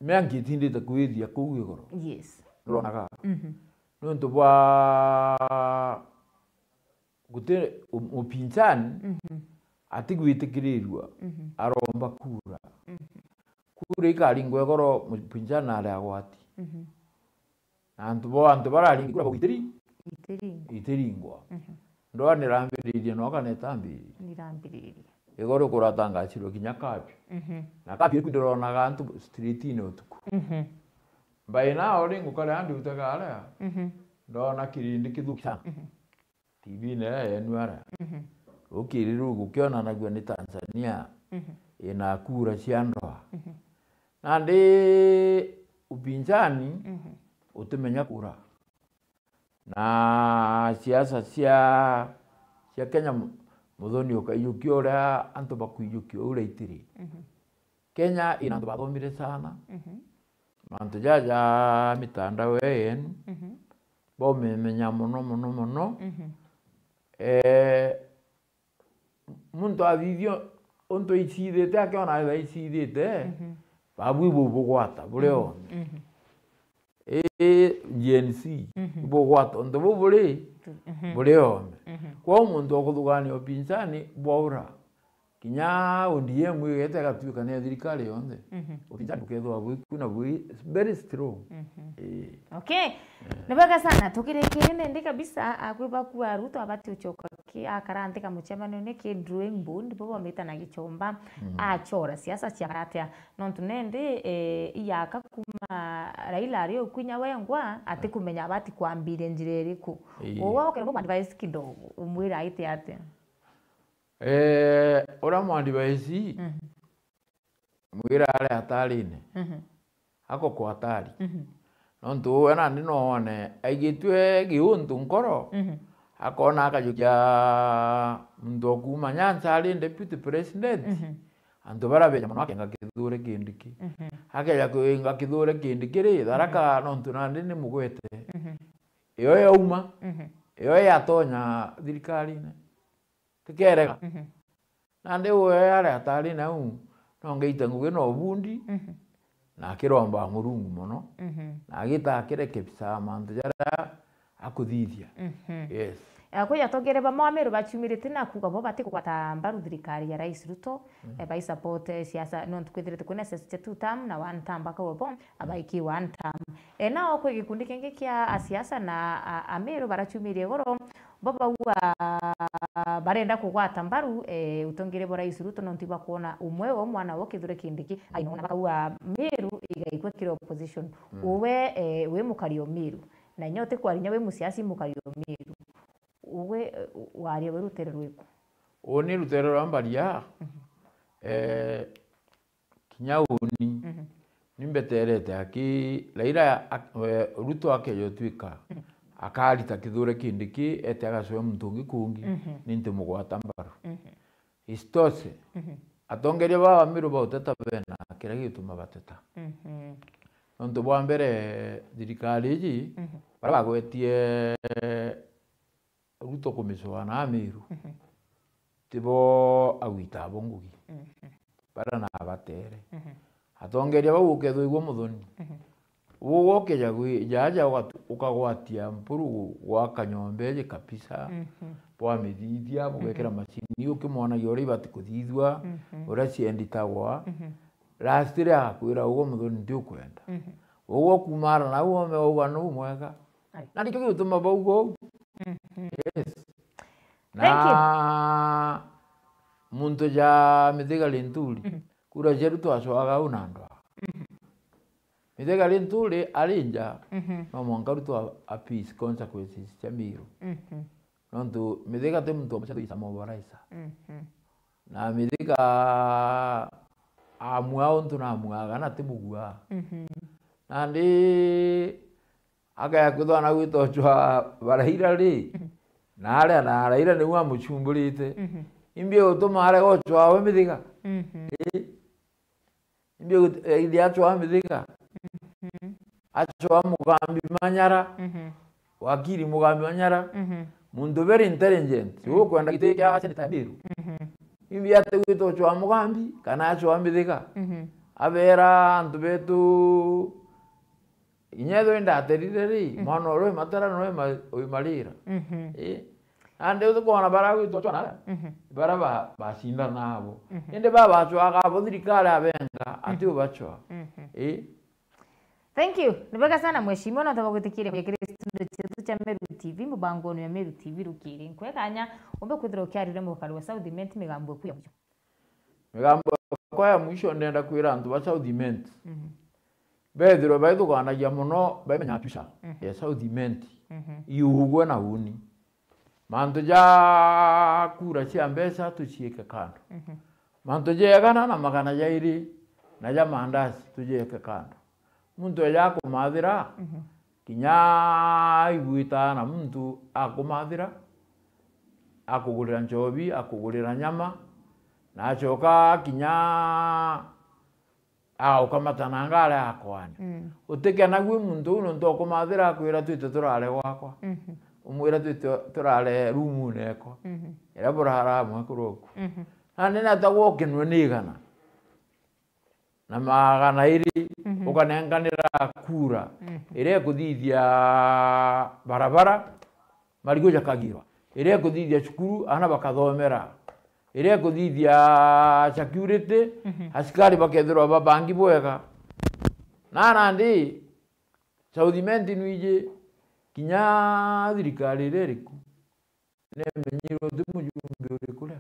mianka itindite kwithia kuu iguru. Yes. Uronaga? Mhm. Niuntu bwa guti u-, upinzani Mhm. atigwitikirirua Mhm. aromba kura. Mhm. Kura ikaringwa igoro, upinzani ari agwati. Mhm. Na antu bo, antu bararingi kura bagwitiri-, Itiringwa. itiringwa. Mhm. Ndoa nirambiririe no kana itambiririe? Nirambiririe. Igoro kuratangacirwe kinya kapyu. Mhm. Na kapyu iku ndironaga antu streetine utuku. Mhm. By now ri ngukare andi utaga aria, Mhm. ndona kirindi kithuki sana. Mhm. T V-ine iria yenu ara. Mhm. Rukiri ruu gukionanagua ni Tanzania Mhm. ina kura cia ndoa. Mhm. Nandi upinzani Mhm. utimenya kura. Na siasa cia, cia Kenya, Mu-, Muthoni, ukaijukia uria antu bakwijukia uria itiri. Mhm. Kenya ina antu bathomire sana. Mhm. Mantu jaja mitandao ii yenu, Mhm. baumemenya mono, mono, mono. Mhm. Eh, muntu athithio untu icithite, akiona etha icithite, mhm, babu ibubugwata buri, mhm, onthe. Mhm. Ii Gen Z, mhm, ibugwata untu buu buri, mhm, buri onthe. Mhm. Kwou muntu wa kuthugania upinzani bwaura. Kinya O D M igeta igatuika ni ya thirikari yonthe. Mhm. Upinzani bukethirwa bwi ku na bwi very strong. Mhm. Ii. Okay. Eh. Ni bwega sana. Tukirikiri nindi kabisa, akwi baku a Ruto abati ucoka ki, akara nthi kamucemanio ni ki drawing board, bo bamita na gichomba, mm, achora siasa ciakara atia? Nontu nindi, eh, iyaka kuma Raila ari ukwinya wengwa, atikumenya abati kwambiria njira iriku. Ii. Uwe ukera mu advice kidogo, umwira aite atia? Eh, uria mu advice, mhm, mwira ari atarine. Mhm. Ako kwa atari. Mhm. Nontu we nandi no one aigitue giuntu nkoro, mhm, akona akajukia muntu o kuuma Nyanza ari deputy president. Mhm. Antu baria beja mono akenga Kithure Kindiki. Mhm. Akeja kwinga Kithure Kindiki ri, Tharaka, mhm, nontu nandi ni mugwete. Mhm. Iyo yauma, mhm, iyo yatonya thirikarine. Tikerega. Mhm. Nandi uwe aria atari nau, no ngeite ngugi na ubundi, mhm, na akiromba Murungu mono, mhm, na agita akirekebisa mantu jaria akuthithia. Mhm. Yes. Eh, kwi atongeria bamwe Amiru baciumirite na kuuga bo batikugwata mbaru thirikari ya Rais Ruto, mm, eh, bai support, eh, siasa, nontu kwithirite kwina siasa cia two term na one term, bakauga bo abaiki one term. Eh, nao kwi gikundi kingi kia asiasa na, a, Amiru baraciumirie iguru, bo bauga barenda kugwata mbaru, eh, utongeria bwa Rais Ruto, nontu ibakwona umwe o mwana wo Kithure Kindiki ainona, bakauga Miru igaikua kiri opposition. Mm. Uwe, eh, wi mukari o Miru, na inya utikwaria inya wi musiasi mukari o Miru. Uwe, eh, waria wi rutere rwiku? Uu ni rutere rwa mbaria, mhm, eh, kinya uni, mhm, ni mbeterete aki, Raila ak-, we, Ruto akeja utwika, mhm, akarita Kithure Kindiki, ete agacwea muntu ungi kungi, mhm, ni ntimugwata mbaru. Mhm. Isitoshe, mhm, atongeria baba Miru ba uteta bena kiria gituma bateta. Mhm. Nontu bwa mbere, thirikari iji, mhm, baria bagwetie Ruto kumicwaa na Amiru, mhm, tibo agwita abo ngugi. Mhm. Baria nabatere. Mhm. Atongeria bau ukethwa igua muthoni. Mhm. Ugwe ukija gwi-, jaja ugatu-, ukagwatia mpuru gwa kanyombeji kabisa, mhm, bwamithithia, bugekira, mhm, macini, ukimwonagia uria ibati kuthithua, mhm, uria cienditagwa. Mhm. Last ria akwira ugwe muthoni ntiukwenda. Mhm. Ugwe ukumara nau ome wauga nuu mwega. Ai. Na nikio gituma bauga uu. Mhm. Yes. Thank you. Na muntu ja Mithika Linturi, mhm, kura cia Ruto acwaga au na ndwa. Mhm. Mithika Linturi ari nja, mhm, no mwanka Ruto a-, appease consequences cia Miru. Mhm. Nontu Mithika ti muntu wa mucetho isa moboraisa. Mhm. Na Mithika amua untu namuaga na ti mugua. Mhm. Nandi akaya kwithwa na gwita ucwa Baraira ri, mhm, na aria na Raira niu amucumburite. Mhm. Imbi utuma arega ucwa we Mithika? Mhm. Ii. Imbi ut-, eh, ithi acwa Mithika? Mhm. Acwa Mugambi Manyara. Mhm. Wakiri Mugambi Manyara. Mhm. Muntu very intelligent. Mhm. Ukwenda giti kia seneta Miru. Mhm. Imbi ati gwita ucwa Mugambi kana acwa Mithika? Mhm. Abera antu betu Inya ethirwa indaterire ri, mhm, mwana uria wi matara noe ma-, wi marira. Mhm. Ii. Nandi utikwona bara gwitwa cwana, mhm, bara ba-, bacindana abo. Mhm. Indi ba bacwaga abo thirikari abenga, mhm, ati ubacwa. Mhm. Ii. Thank you. Ni bwega sana mheshimiwa, no taba gwitikiria kwikira studio cietu cia Meru T V, mubangoni ya Meru T V rukiri. Nkwe kanya, umbe kwithirwa ukiarire mukari wa South Imenti migambo eku ya mwisho. Migambo yakwa ya mwisho ndenda kwira antu ba South Imenti. Mhm. Bethirwe baithuganagia mono, baimenya future, mhm, ya South Imenti. Mhm. Iugwe na uni. Mantu ja kura cia mbeca tuciike kando. Mhm. Mantu ja igana na magana jairi na ja mandasi tujiike kando. Muntu eja akumathira, mhm, kinya aiguitaa na muntu akumathira, akugurira nchobi, akugurira nyama, na acoka kinya aukamata na ngari akoania. Mm. Utikenagui muntu uu nontu akumathira akwira, "Twite turare gwakwa." Mhm. Umwira, "Twite turare rumune ekwa." Mhm. Iria burara amwe kuruku. Mhm. Nandi natagwa ukenwe ni igana na magana iri, mhm, ukanenganira kura, mhm, iria ikuthithia barabara, marigu jakagirwa, iria ikuthithia cukuru, ana bakathomera, iria ikuthithia security, mhm, asikari bakethirwa babangi bwega. Na nandi, South Imenti nwiji, kinya thirikari iria iriku, nemenyirwe ti mujumbe uri kuria.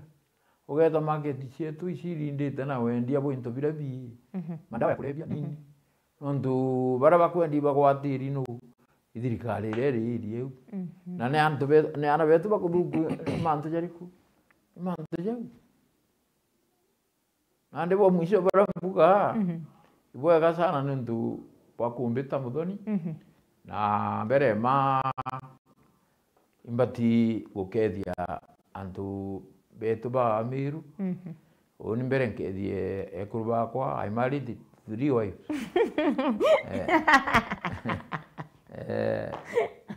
Ugeeta market cietu ici irindite na wendia bwa into biria bii, mhm, madawa ya kulevya, mhm, nini. Nontu baria bakwendia bagwatiri nu? I thirikari iria iri iri iu. Mhm. Na ni antu be-, ni ana betu bakuthuku, ni mantu jariku? Ni mantu jau. Nandi bwa mwisho baria mbuga, mhm, ibwega sana niuntu bwa kumbita Muthoni. Mhm. Na mbere ma imbati gukethia antu betu ba Meru. Mhm. Uni mbere nkethie ekuru bakwa, I married three wives. Eh. Eh,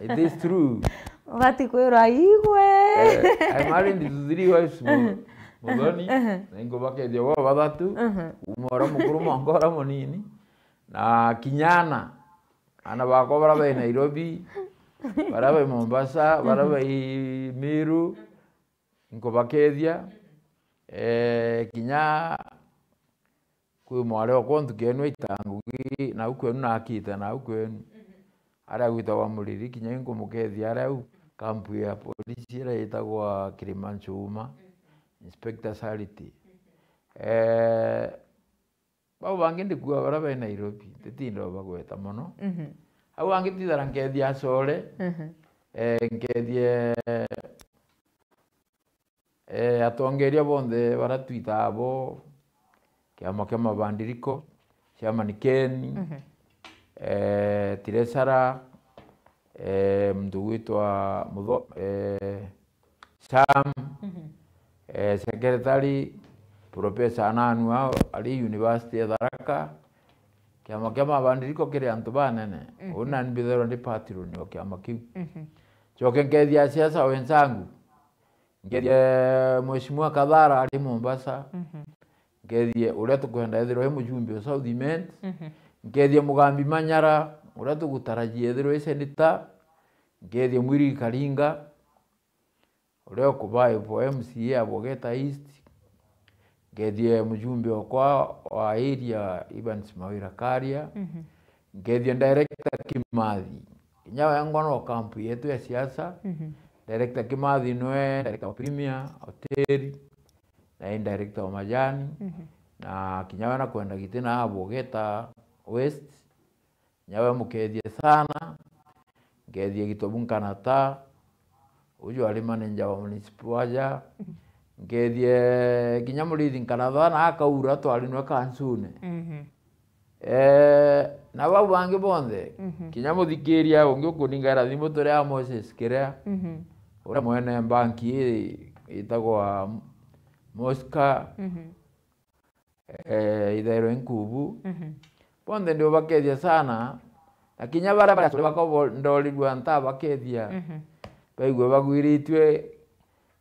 it is true. Ubati kwirwa igwe. Eh, I married to three wives, Mu-, Muthoni, na inkubakethia bo bathatu, kuma uria mukuru mwanka uria munini. Na kinya ana, ana bakwa baria bai Nairobi, baria bai Mombasa, baria bai Meru, inkubakethia. Eh, kinya kwi mwari okwa ntuku yenu aita ngugi, nau kwenu nakite, nau kwenu. Aria gwitagwa Muriri, kinya inkumukethia aria au kampu ya polisi iria yitagwa Kirima Nchuma, Inspector Charity. Eh, bau bangi ndikua baria bai Nairobi, nditinda ubagweta mono. Mhm. Au bangi tithara nkethia acore, mhm, eh, nkethie Eh, atongeria bonthe baria twitaa bo, kiama kia mabandiriko, chairman Ken, mhm, eh, treasurer, eh, muntu gwitwa Mutho-, eh, Sam, mhm, eh, secretary, Professor Ananua, ari University ya Tharaka, kiama kia mabandiriko kiri antu banene. Mhm. Uu nani mbithairwa ndi patron o kiama kiu. Mhm. Ncoke nkethia asiasa wenzangu, nkethie Mheshimiwa Kathara ari Mombasa, mhm, nkethie uria tukwenda ethirwa e mujumbe o South Imenti, mhm, nkethie Mugambi Manyara uria tugutarajia ethirwa e senator, nkethie Mwirigi Karinga uria ukubae for M C A a Bogeta East, nkethie mujumbe okwa wa area Evans Mawira Karia, mhm, nkethie director Kimathi. Kinya wengwa no kampu yetu ya siasa. Mhm. Director Kimathi nwe director wa Premier Hoteli, na i director wa majani. Mhm. Na kinya we nakwenda giti na Bogeta West, kinya we mukethie sana. Nkethie Gitobu Nkanata, uju ari manager wa municipal aja. Mhm. Nkethie kinya Murithi Nkanatha na akaura twari nwe kansune. Mhm. Eh, na bau bangi bonthe, mhm, kinya muthikiria ungi ukuningaira thimu turi a Moses Kiria, mhm, uria mwene mbanki ii itagwa Mosca, mhm, eh, ithairwe nkubu. Mhm. Bonthe ndiubakethia sana, na kinya baria bari acuri bakwa bo-, ndorirua ntabakethia, mhm, baigue bagwiritue.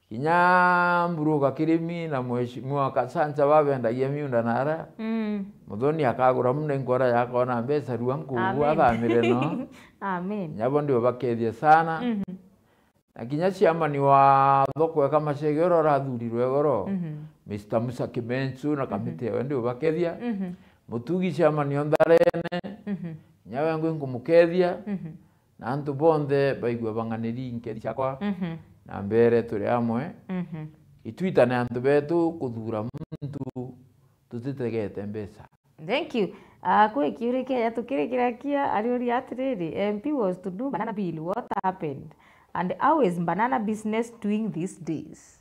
Kinya Mburuka Kirimi na Mheshimiwa Kasancha babendagia miunda nara. Mm. Muthoni akagura munda inkora yakona mbeca rua nkubu. Amen. Athamire no. Amen. Kinya bo ndiubakethia sana. Mhm. Na kinya chairman wa thoko ya Kamachege uria urathurirwe igoro, mhm, Mister Musa Kimenchu na, mhm, kamiti yawe ndiubakethia. Mhm. Mutugi chairman o Ntharene, mhm, kinya we ngwi nkumukethia. Mhm. Na antu bonthe baigua bang'aniri nkethi ciakwa, mhm, na mbere turi amwe. Mhm. Itwitane antu betu kuthura muntu tutitegete mbeca. Thank you. Ah, kwi kiuria kieja tukirikira kia ariuria atiriri, M P was to do banana bill, what happened? And how is banana business doing these days?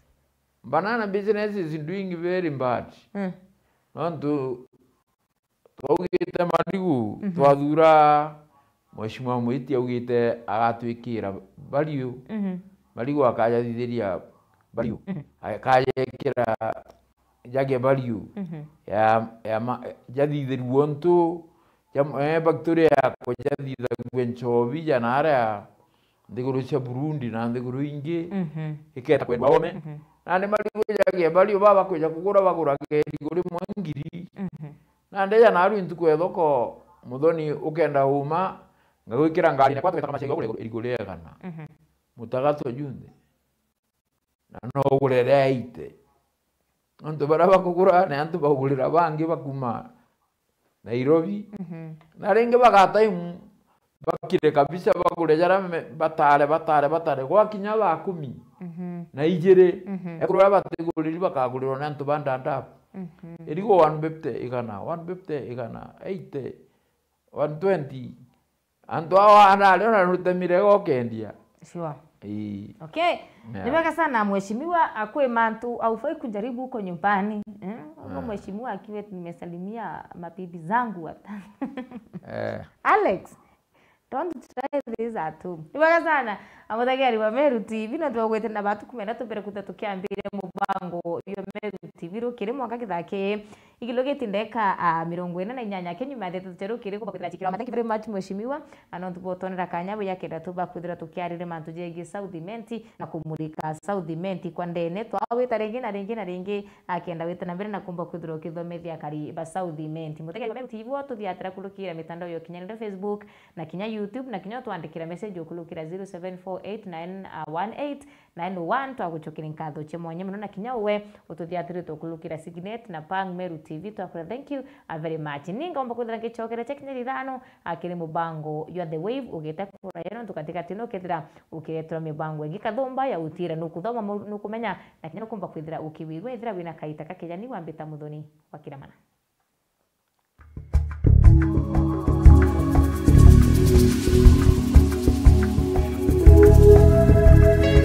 Banana business is doing very bad. Mm. Nontu twaugite marigu, mhm, twathura Mheshimiwa Mwiti augite agatwikira bariu. Mhm. Marigu akajathithiria bariu. Mhm. Akajekira jage bariu. Mhm. Ya, ya ma-, jathithirua untu, jam-, eh, factory ya kujathithagua nchobi ja naria nthiguru cia Burundi na nthiguru ingi, mhm, iketa kwendwa ome, mhm, Nandi marigwijagia bario baba kwija kugura, baguraga irigu rimwe ngiri. Mhm. Nandi eja naarua ntuku ya thoko, muthoni ukenda uma, ngagwikira ngari yakwa, twita kamacagi, ugure irigu ria igana. Mhm. Mutagato junthe. Na no ugure ria eighty. Antu baria bakugura ni antu bagurira bangi bakuma Nairobi. Mhm. Na ringi bagataimu bakire kabisa, bagure jaria me-, batare, batare, batare. Gwakinya thaa kumi Mhm. na ijiri, Mhm. ekuru baria batiguriri bakagurirwa ni antu ba ndadabu. Mhm. Irigu one fifty igana, one fifty igana, eighty, one twenty. Antu aa anario na rutemire gokendia. Sure. Ii. Okay. Yeah. Ni wega sana mheshimiwa, akwe mantu aufai kujaribu huko nyumbani. Eh? Huko Ah. mheshimiwa akiwa nimesalimia mabibi zangu hata. Eh. Alex, don't try this at home. Ni wega sana. Amuthageri wa Meru T V, na twagwete na batu kumena tumbere kuta tukiambire mubango yo Meru T V rukiri mwanka kithaki. Igilugiti ndeka, ah, mirongo ina na inyanya kinyuma ya thaa ithatu cia rukiri kumba kwithira chikirwa. Thank you very much, mheshimiwa. Ah, nontu bwotonera kanya buya kenda tumba kwithira tukiarire mantu jegie South Imenti na kumurika South Imenti kwa ndene. Twawita ringi na ringi na ringi, ah, kenda wita na mbere na kumba kwithira ukithomethia akari ba South Imenti. Mutegeri wa Meru T V, ututhiatira kurukira mitandao ya ukinyanire, Facebook na kinya YouTube, na kinya utwandikira message ukurukira zero seven four eight nine one eight nine one. Twagucokera nkatho cia mwanya mono, na kinya uwe ututhiatirite ukurukira Signet na Pang Meru T V. Twakwira thank you, ah, very much. Ni ngomba kwithira ngicokera cia kinya ithano, ah, kiri mubango jwa The Wave, ugite kuraya nontu katikati no kethira ukireterwa mibango ingi kathumba ya utira nukuthoma, mu-, nukumenya, na kinya nukumba kwithira ukiwirua. Ethira wina kaita ka kijani, wambita Muthoni wa Kiramana.